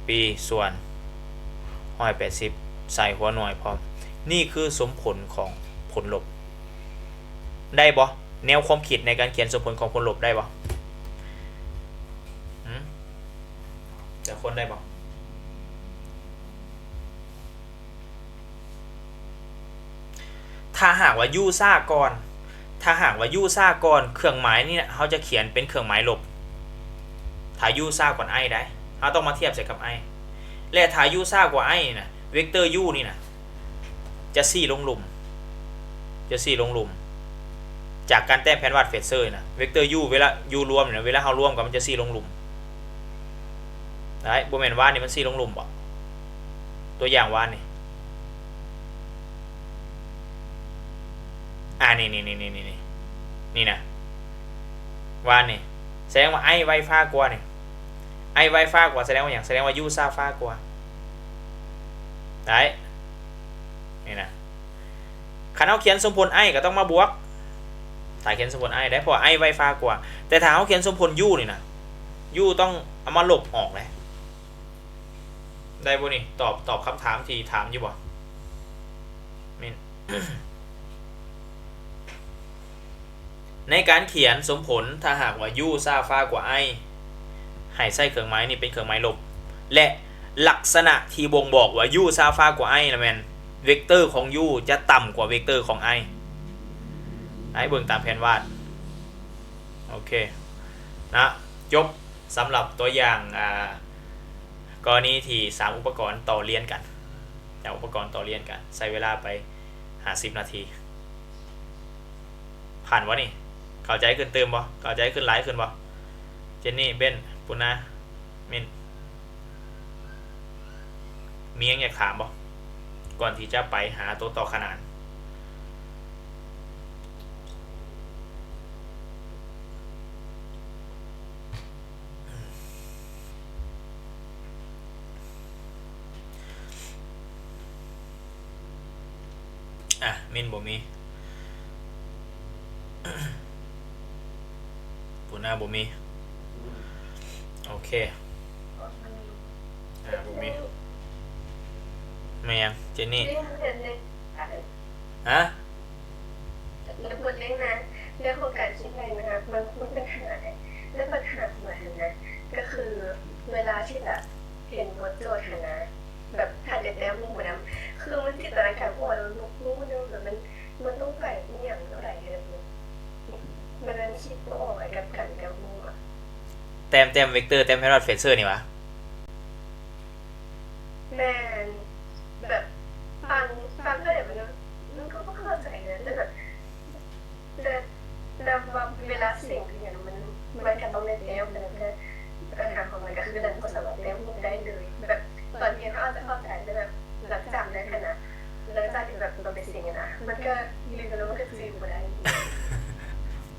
ປີ ສ່ວນ ໜຶ່ງຮ້ອຍແປດສິບ ໃສ່ຫົວໜ່ວຍພ້ອມ ນີ້ຄືສົມຜົນຂອງຜົນລົບ ໄດ້ບໍ່? ແນວຄວາມຄິດໃນການຂຽນສົມຜົນຂອງຜົນລົບໄດ້ບໍ່? ຫື? ແຕ່ຄົນໄດ້ບໍ່? ຖ້າຫາກວ່າ u ຊ້າກ່ອນ ຖ້າຫາກວ່າ u ຊ້າກ່ອນ ເຄື່ອງໝາຍນີ້ນະ ເຮົາຈະຂຽນເປັນເຄື່ອງໝາຍລົບ ຖ້າ u ຊ້າກ່ອນ i ໄດ໋ ເຮົາຕ້ອງມາທຽບໃສ່ກັບ i ແລະ ຖ້າ u ຊ້າກວ່າ i ນີ້ນະ ເວັກເຕີ u ນີ້ນະ ຈະຊີ້ລົງລຸ່ມ ຈະຊີ້ລົງລຸ່ມ ຈາກການແຕ້ມແຜນວາດເຟດເຊີນະ ເວັກເຕີ u ເວລາ u ລວມນີ້ນະ ເວລາເຮົາລວມກັນ ມັນຈະຊີ້ລົງລຸ່ມ ໄດ້ ບໍ່ແມ່ນວານນີ້ມັນຊີ້ລົງລຸ່ມບໍ? ຕົວຢ່າງວານນີ້ ອາ ນີ້ ນີ້ ນີ້ນະ ວານນີ້ ສະແດງວ່າ i ໄວຟ້າກວ່ານີ້ i ໄວຟ້າກວ່າ ສະແດງວ່າຫຍັງ? ສະແດງວ່າ u ຊ້າຟ້າກວ່າ ໄດ້ ນີ້ນະ ຄັນເຮົາຂຽນສົມຜົນ i ກໍຕ້ອງມາບວກ ຖ້າຂຽນສົມຜົນ i ໄດ້ ເພາະວ່າ i ໄວຟ້າກວ່າ ແຕ່ຖ້າເຮົາຂຽນສົມຜົນ u ນີ້ນະ u ຕ້ອງເອົາມາລົບອອກເດ້ ໄດ້ບໍ່ນີ້? ຕອບ ຕອບຄຳຖາມທີ່ຖາມຢູ່ບໍ່? ແມ່ນ ໃນການຂຽນສົມຜົນ ຖ້າຫາກວ່າ u ຊ້າຟ້າກວ່າ i ໃຫ້ໃຊ້ເຄື່ອງໝາຍນີ້ເປັນເຄື່ອງໝາຍລົບ ແລະ ລັກສະນະທີ່ບົ່ງບອກວ່າ u ຊ້າຟ້າກວ່າ i ນະແມ່ນ ເວັກເຕີຂອງ u ຈະຕ່ຳກວ່າເວັກເຕີຂອງ i ໃຫ້ເບິ່ງຕາມແຜນວາດ ໂອເຄ ນະ ຈົບສຳລັບຕົວຢ່າງ ອາ ກໍລະນີທີ່ສາມອຸປະກອນຕໍ່ລຽນກັນ ສາມອຸປະກອນຕໍ່ລຽນກັນ ໃຊ້ເວລາໄປຫ້າສິບນາທີ ຜ່ານບໍ່ນີ້? ເຂົ້າໃຈຂຶ້ນຕື່ມບໍ່? ເຂົ້າໃຈຂຶ້ນຫຼາຍຂຶ້ນບໍ່? ເຈນນີ້ ເບັນ ປຸນນາ ມິນ ມີຫຍັງຢາກຖາມບໍ່? ກ່ອນທີ່ຈະໄປຫາໂຕຕໍ່ຂະໜານ. ອ່ະ ມິນບໍ່ມີ ປູນາບໍ່ມີ ໂອເຄ ອ່າ ບໍ່ມີ ແມ່ນຫຍັງເຈນນີ້? ຮະ? ແລ້ວເພິ່ນເລີຍນະ ແລ້ວໂຄງການຊິໄປນະ ມັນມີບັນຫາ ແລ້ວບັນຫາຂອງມັນນະ ກໍຄື ຄິດບໍ່ອອກ ກັບການແຕ້ມຮູບອະ. ແຕ້ມ ແຕ້ມເວັກເຕີ ແຕ້ມແພນວາດເຟຣເຊີນີ້ຫວາ? ແມ່ນ ແບບຟັງ ຟັງເທົ່າໃດມັນ ມັນກໍບໍ່ເຂົ້າໃຈນະ ແຕ່ແບບ ແຕ່ ແຕ່ວ່າເວລາເສັງອີ່ຫຍັງ ມັນ ມັນກໍຕ້ອງໄດ້ແຕ້ມ ແຕ່ ແຕ່ ແຕ່ຖາມວ່າມັນກໍຄືກັນ ບໍ່ສາມາດແຕ້ມຮູບໄດ້ເລີຍ ແບບຕອນຮຽນເຮົາອາດຈະເຂົ້າໃຈ ແຕ່ແບບຫຼັງຈາກນັ້ນຫັ້ນນະ ຫຼັງຈາກທີ່ແບບຕ້ອງໄປເສັງຫັ້ນນະ ມັນກໍລືມໄປແລ້ວ ມັນກໍຈື່ບໍ່ໄດ້.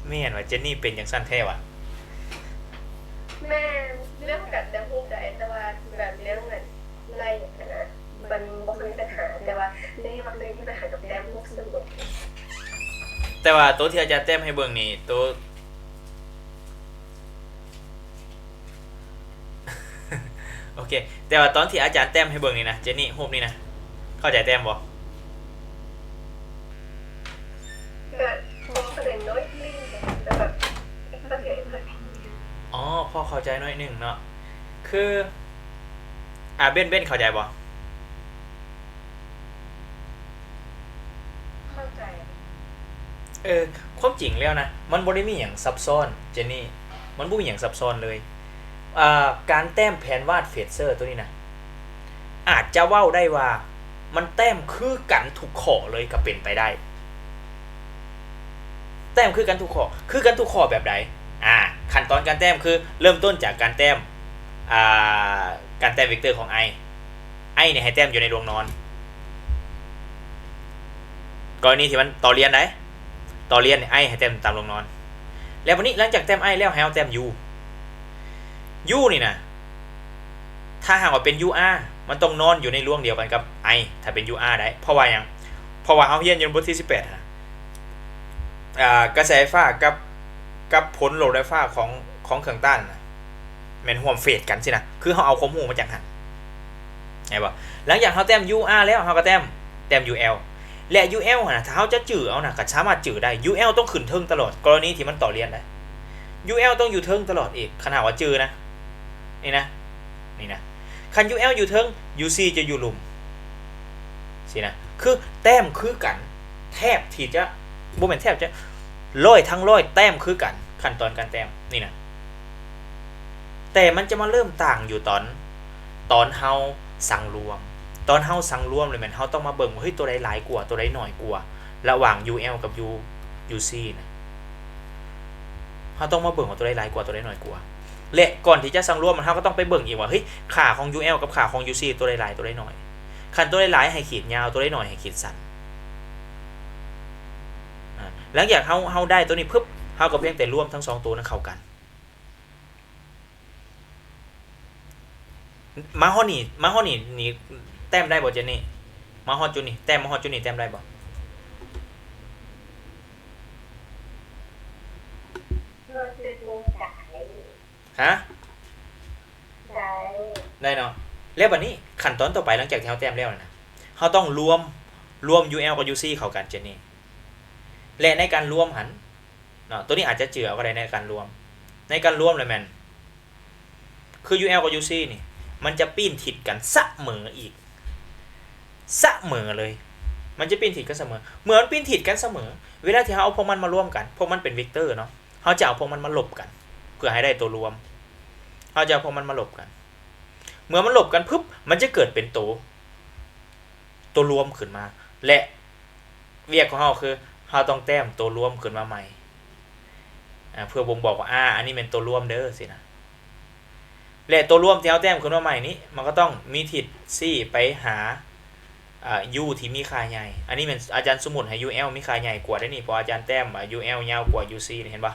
ແມ່ນວ່າ ເຈນນີ້ເປັນຈັ່ງຊັ້ນແທ້ຫວາ? ແມ່ນ ເລື່ອງການແຕ້ມຮູບໄດ້ ແຕ່ວ່າແບບເລື່ອງນັ້ນ ໄລ່ຫັ້ນນະ ມັນບໍ່ເຄີຍມີບັນຫາ ແຕ່ວ່າໃນນີ້ມັກເລີຍມີບັນຫາກັບແຕ້ມຮູບເສະໝົດ. ແຕ່ວ່າໂຕທີ່ອາຈານແຕ້ມໃຫ້ເບິ່ງນີ້ ໂຕ ໂອເຄ ແຕ່ວ່າຕອນທີ່ອາຈານແຕ້ມໃຫ້ເບິ່ງນີ້ນະ ເຈນນີ້ ຮູບນີ້ນະ ເຂົ້າໃຈແຕ້ມບໍ່? ແບບ ພໍເຂົ້າໃຈໜ້ອຍໜຶ່ງ ແຕ່ແບບ ເຂົ້າໃຈໜ້ອຍໜຶ່ງ. ອໍ ພໍເຂົ້າໃຈໜ້ອຍໜຶ່ງເນາະ ຄື ອາ ເບັນ ເບັນເຂົ້າໃຈບໍ່? ເຂົ້າໃຈ. ເອີ ຄວາມຈິງແລ້ວນະ ມັນບໍ່ໄດ້ມີຫຍັງຊັບຊ້ອນ ເຈນນີ້ ມັນບໍ່ມີຫຍັງຊັບຊ້ອນເລີຍ. ອາ ການແຕ້ມແຜນວາດເຟຣເຊີໂຕນີ້ນະ ອາດຈະເວົ້າໄດ້ວ່າ ມັນແຕ້ມຄືກັນທຸກຂໍ້ເລີຍກໍເປັນໄປໄດ້. ແຕ້ມຄືກັນທຸກຂໍ້ ຄືກັນທຸກຂໍ້ແບບໃດ? ອາ ຂັ້ນຕອນການແຕ້ມຄືເລີ່ມຕົ້ນຈາກການແຕ້ມ ອາ ການແຕ້ມເວັກເຕີຂອງ i i ນີ້ໃຫ້ແຕ້ມຢູ່ໃນລວງນອນ ກໍລະນີທີ່ມັນຕໍ່ລຽນໃດ ຕໍ່ລຽນນີ້ i ໃຫ້ແຕ້ມຕາມລວງນອນ ແລ້ວບັດນີ້ຫຼັງຈາກແຕ້ມ i ແລ້ວໃຫ້ເຮົາແຕ້ມ u u ນີ້ນະ ຖ້າຫາກວ່າເປັນ ur ມັນຕ້ອງນອນຢູ່ໃນລວງດຽວກັນກັບ i ຖ້າເປັນ ur ໄດ້ ເພາະວ່າຫຍັງ? ເພາະວ່າເຮົາຮຽນຢູ່ບົດທີສິບແປດຫັ້ນນະ ອາ ກະແສໄຟຟ້າກັບ ກັບຜົນລົບໄຟຟ້າຂອງ ຂອງເຄື່ອງຕ້ານນະ ແມ່ນຮ່ວມເຟສກັນຊີ້ນະ ຄືເຮົາເອົາຄວາມຮູ້ມາຈາກຫັ້ນ ເຫັນບໍ່? ຫຼັງຈາກເຮົາແຕ້ມ ur ແລ້ວ ເຮົາກໍແຕ້ມ ແຕ້ມ ul ແລະ ul ຫັ້ນນະ ຖ້າເຮົາຈະຈື່ເອົານະ ກໍສາມາດຈື່ໄດ້ ul ຕ້ອງຂຶ້ນເທິງຕະຫຼອດ ກໍລະນີທີ່ມັນຕໍ່ລຽນໄດ໋ ul ຕ້ອງຢູ່ເທິງຕະຫຼອດອີກ ຄັນຫາກວ່າຈື່ນະ ນີ້ນະ ນີ້ນະ ຄັນ ul ຢູ່ເທິງ uc ຈະຢູ່ລຸ່ມ ຊີ້ນະ ຄືແຕ້ມຄືກັນ ແທບທີ່ຈະ ບໍ່ແມ່ນແທບ ຈະຮ້ອຍທັງຮ້ອຍ ແຕ້ມຄືກັນ ຂັ້ນຕອນການແຕ້ມ ນີ້ນະ ແຕ່ມັນຈະມາເລີ່ມຕ່າງຢູ່ຕອນ ຕອນເຮົາສັງລວມ ຕອນເຮົາສັງລວມແລ້ວແມ່ນເຮົາຕ້ອງມາເບິ່ງວ່າ ເຮີ້ຍ ໂຕໃດຫຼາຍກວ່າ ໂຕໃດໜ້ອຍກວ່າ ລະຫວ່າງ ul ກັບ u uc ນະ ເຮົາຕ້ອງມາເບິ່ງວ່າໂຕໃດຫຼາຍກວ່າ ໂຕໃດໜ້ອຍກວ່າ ແລະ ກ່ອນທີ່ຈະສັງລວມ ເຮົາກໍຕ້ອງໄປເບິ່ງອີກວ່າ ເຮີ້ຍ ຄ່າຂອງ ul ກັບຄ່າຂອງ uc ໂຕໃດຫຼາຍ ໂຕໃດໜ້ອຍ ຄັນໂຕໃດຫຼາຍໃຫ້ຂີດຍາວ ໂຕໃດໜ້ອຍໃຫ້ຂີດສັ້ນ ອາ ຫຼັງຈາກເຮົາ ເຮົາໄດ້ໂຕນີ້ປຶບ ເຮົາກໍພຽງແຕ່ລວມທັງສອງໂຕນັ້ນເຂົ້າກັນ ມາຮອດນີ້ ມາຮອດນີ້ ນີ້ແຕ້ມໄດ້ບໍ່ ເຈນນີ້? ມາຮອດຈຸດນີ້ ແຕ້ມ ມາຮອດຈຸດນີ້ແຕ້ມໄດ້ບໍ່? ຮະ? ໄດ້ ໄດ້ເນາະ ແລ້ວບັດນີ້ຂັ້ນຕອນຕໍ່ໄປ ຫຼັງຈາກທີ່ເຮົາແຕ້ມແລ້ວນະ ເຮົາຕ້ອງລວມ ລວມ ul ກັບ uc ເຂົ້າກັນ ເຈນນີ້ ແລະ ໃນການລວມຫັ້ນເນາະ ໂຕນີ້ອາດຈະຈື່ເອົາກໍໄດ້ ໃນການລວມ ໃນການລວມແລ້ວແມ່ນ ຄື ul ກັບ uc ນີ້ ມັນຈະປີ້ນທິດກັນສະເໝີອີກ ສະເໝີເລີຍ ມັນຈະປີ້ນທິດກັນສະເໝີ ເມື່ອມັນປີ້ນທິດກັນສະເໝີ ເວລາທີ່ເຮົາເອົາພວກມັນມາລວມກັນ ພວກມັນເປັນເວັກເຕີເນາະ ເຮົາຈະເອົາພວກມັນມາລົບກັນ ເພື່ອໃຫ້ໄດ້ໂຕລວມ ເຮົາຈະເອົາພວກມັນມາລົບກັນ ເມື່ອມັນລົບກັນປຶບ ມັນຈະເກີດເປັນໂຕ ໂຕລວມຂຶ້ນມາ ແລະ ວຽກຂອງເຮົາຄື ເຮົາຕ້ອງແຕ້ມໂຕລວມຂຶ້ນມາໃໝ່ ອາ ເພື່ອບົ່ງບອກວ່າ ອາ ອັນນີ້ແມ່ນໂຕລວມເດີ ຊີ້ນະ ແລະ ໂຕລວມທີ່ເຮົາແຕ້ມຂຶ້ນມາໃໝ່ນີ້ ມັນກໍຕ້ອງມີທິດຊີ້ໄປຫາ ອາ u ທີ່ມີຄ່າໃຫຍ່ ອັນນີ້ແມ່ນອາຈານສົມມຸດໃຫ້ ul ມີຄ່າໃຫຍ່ກວ່າເດ້ນີ້ ເພາະອາຈານແຕ້ມວ່າ ul ຍາວກວ່າ uc ນີ້ ເຫັນບໍ່?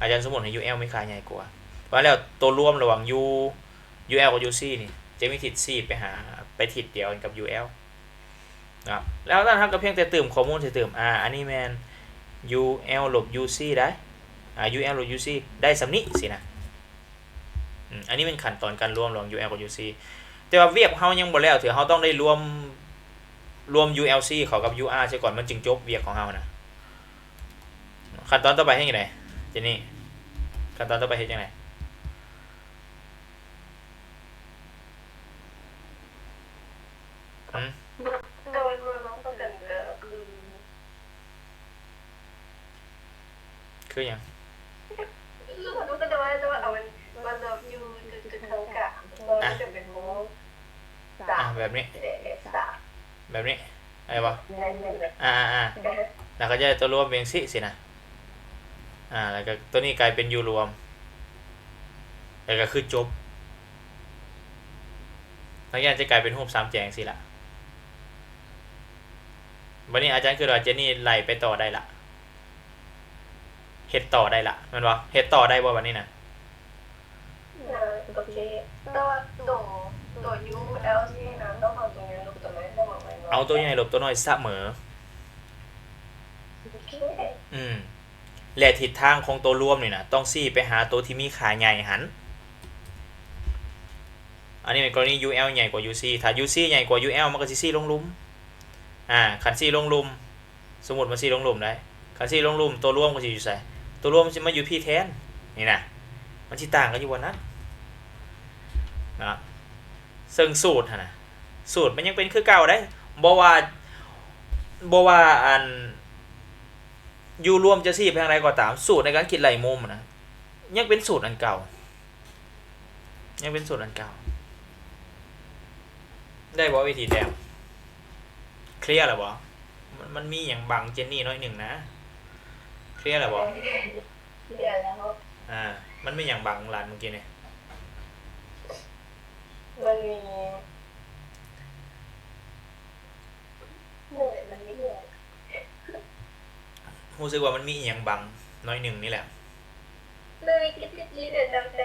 ອາຈານສົມມຸດໃຫ້ ul ມີຄ່າໃຫຍ່ກວ່າ ວ່າແລ້ວໂຕລວມລະຫວ່າງ u ul ກັບ uc ນີ້ ຈະມີທິດຊີ້ໄປຫາ ໄປທິດດຽວກັນກັບ ul ເນາະ ແລ້ວນັ້ນເຮົາກໍພຽງແຕ່ຕື່ມຂໍ້ມູນໃສ່ຕື່ມ ອາ ອັນນີ້ແມ່ນ ul ລົບ uc ໄດ໋ ອາ ul ລົບ uc ໄດ້ສ່ຳນີ້ຊີ້ນະ ອືມ ອັນນີ້ແມ່ນຂັ້ນຕອນການລວມລະຫວ່າງ ul ກັບ uc ແຕ່ວ່າວຽກເຮົາຍັງບໍ່ແລ້ວເທື່ອ ເຮົາຕ້ອງໄດ້ລວມ ລວມ ulc ເຂົ້າກັບ ur ເສຍກ່ອນ ມັນຈຶ່ງຈົບວຽກຂອງເຮົານະ ຂັ້ນຕອນຕໍ່ໄປເຮັດຈັ່ງໃດ ເຈນນີ້? ຂັ້ນຕອນຕໍ່ໄປເຮັດຈັ່ງໃດ? ຫື? ໂດຍລວມແລ້ວກໍເປັນ ເອີ ຄື ຄືຫຍັງ? รู้สึกว่าจะว่าเอามันมันแบบอยู่จุดๆกลางๆ แล้วมันจะเป็นวง อ่ะ แบบนี้ แบบนี้ ได้ปะ อ่า อ่า แล้วก็จะได้ตัวรวมเป็นจั่งซี้สินะ อ่า แล้วก็ตัวนี้กลายเป็น U รวม แล้วก็คือจบ หลังจากนั้นจะกลายเป็นรูปสามแจจั่งซี้ละ บัดนี้อาจารย์คิดว่าเจนนี่ไล่ไปต่อได้ละ เฮ็ดต่อได้ละ แม่นบ่ เฮ็ดต่อได้บ่บัดนี้นะ เออ โอเค แต่ว่าตัว ตัว U L นี่นะ ต้องเอาตัวใหญ่ลบตัวน้อยเสมอไหมเนาะ เอาตัวใหญ่ลบตัวน้อยเสมอ โอเค อืม และทิศทางของตัวรวมนี่นะ ต้องชี้ไปหาตัวที่มีค่าใหญ่หั่น อันนี้เป็นกรณี U L ใหญ่กว่า U C ถ้า U C ใหญ่กว่า U L มันก็สิชี้ลงลุ่ม อ่า คันชี้ลงลุ่ม สมมุติมันชี้ลงลุ่มได้ คันชี้ลงลุ่ม ตัวรวมก็สิอยู่ไส ตัวรวมมันสิมาอยู่พีแทน นี่นะ มันสิต่างกันอยู่บ่อนนั้น เนาะ ซึ่งสูตรหั่นนะ สูตรมันยังเป็นคือเก่าเด้ บ่ว่า บ่ว่าอัน U รวมจะชี้ไปทางใดก็ตาม สูตรในการคิดไล่มุมนะ ยังเป็นสูตรอันเก่า ยังเป็นสูตรอันเก่า ได้บ่วิธีแต้ม เคลียร์แล้วบ่ มัน มันมีหยังบังเจนนี่น้อยหนึ่งนะ เคลียร์แล้วบ่ เคลียร์แล้ว อ่า มันมีหยังบังหลานเมื่อกี้นี่ มันมี รู้สึกว่ามันมีอีหยังบังน้อยหนึ่งนี่แหละ เลยคิดผิดที่เดินตามแต่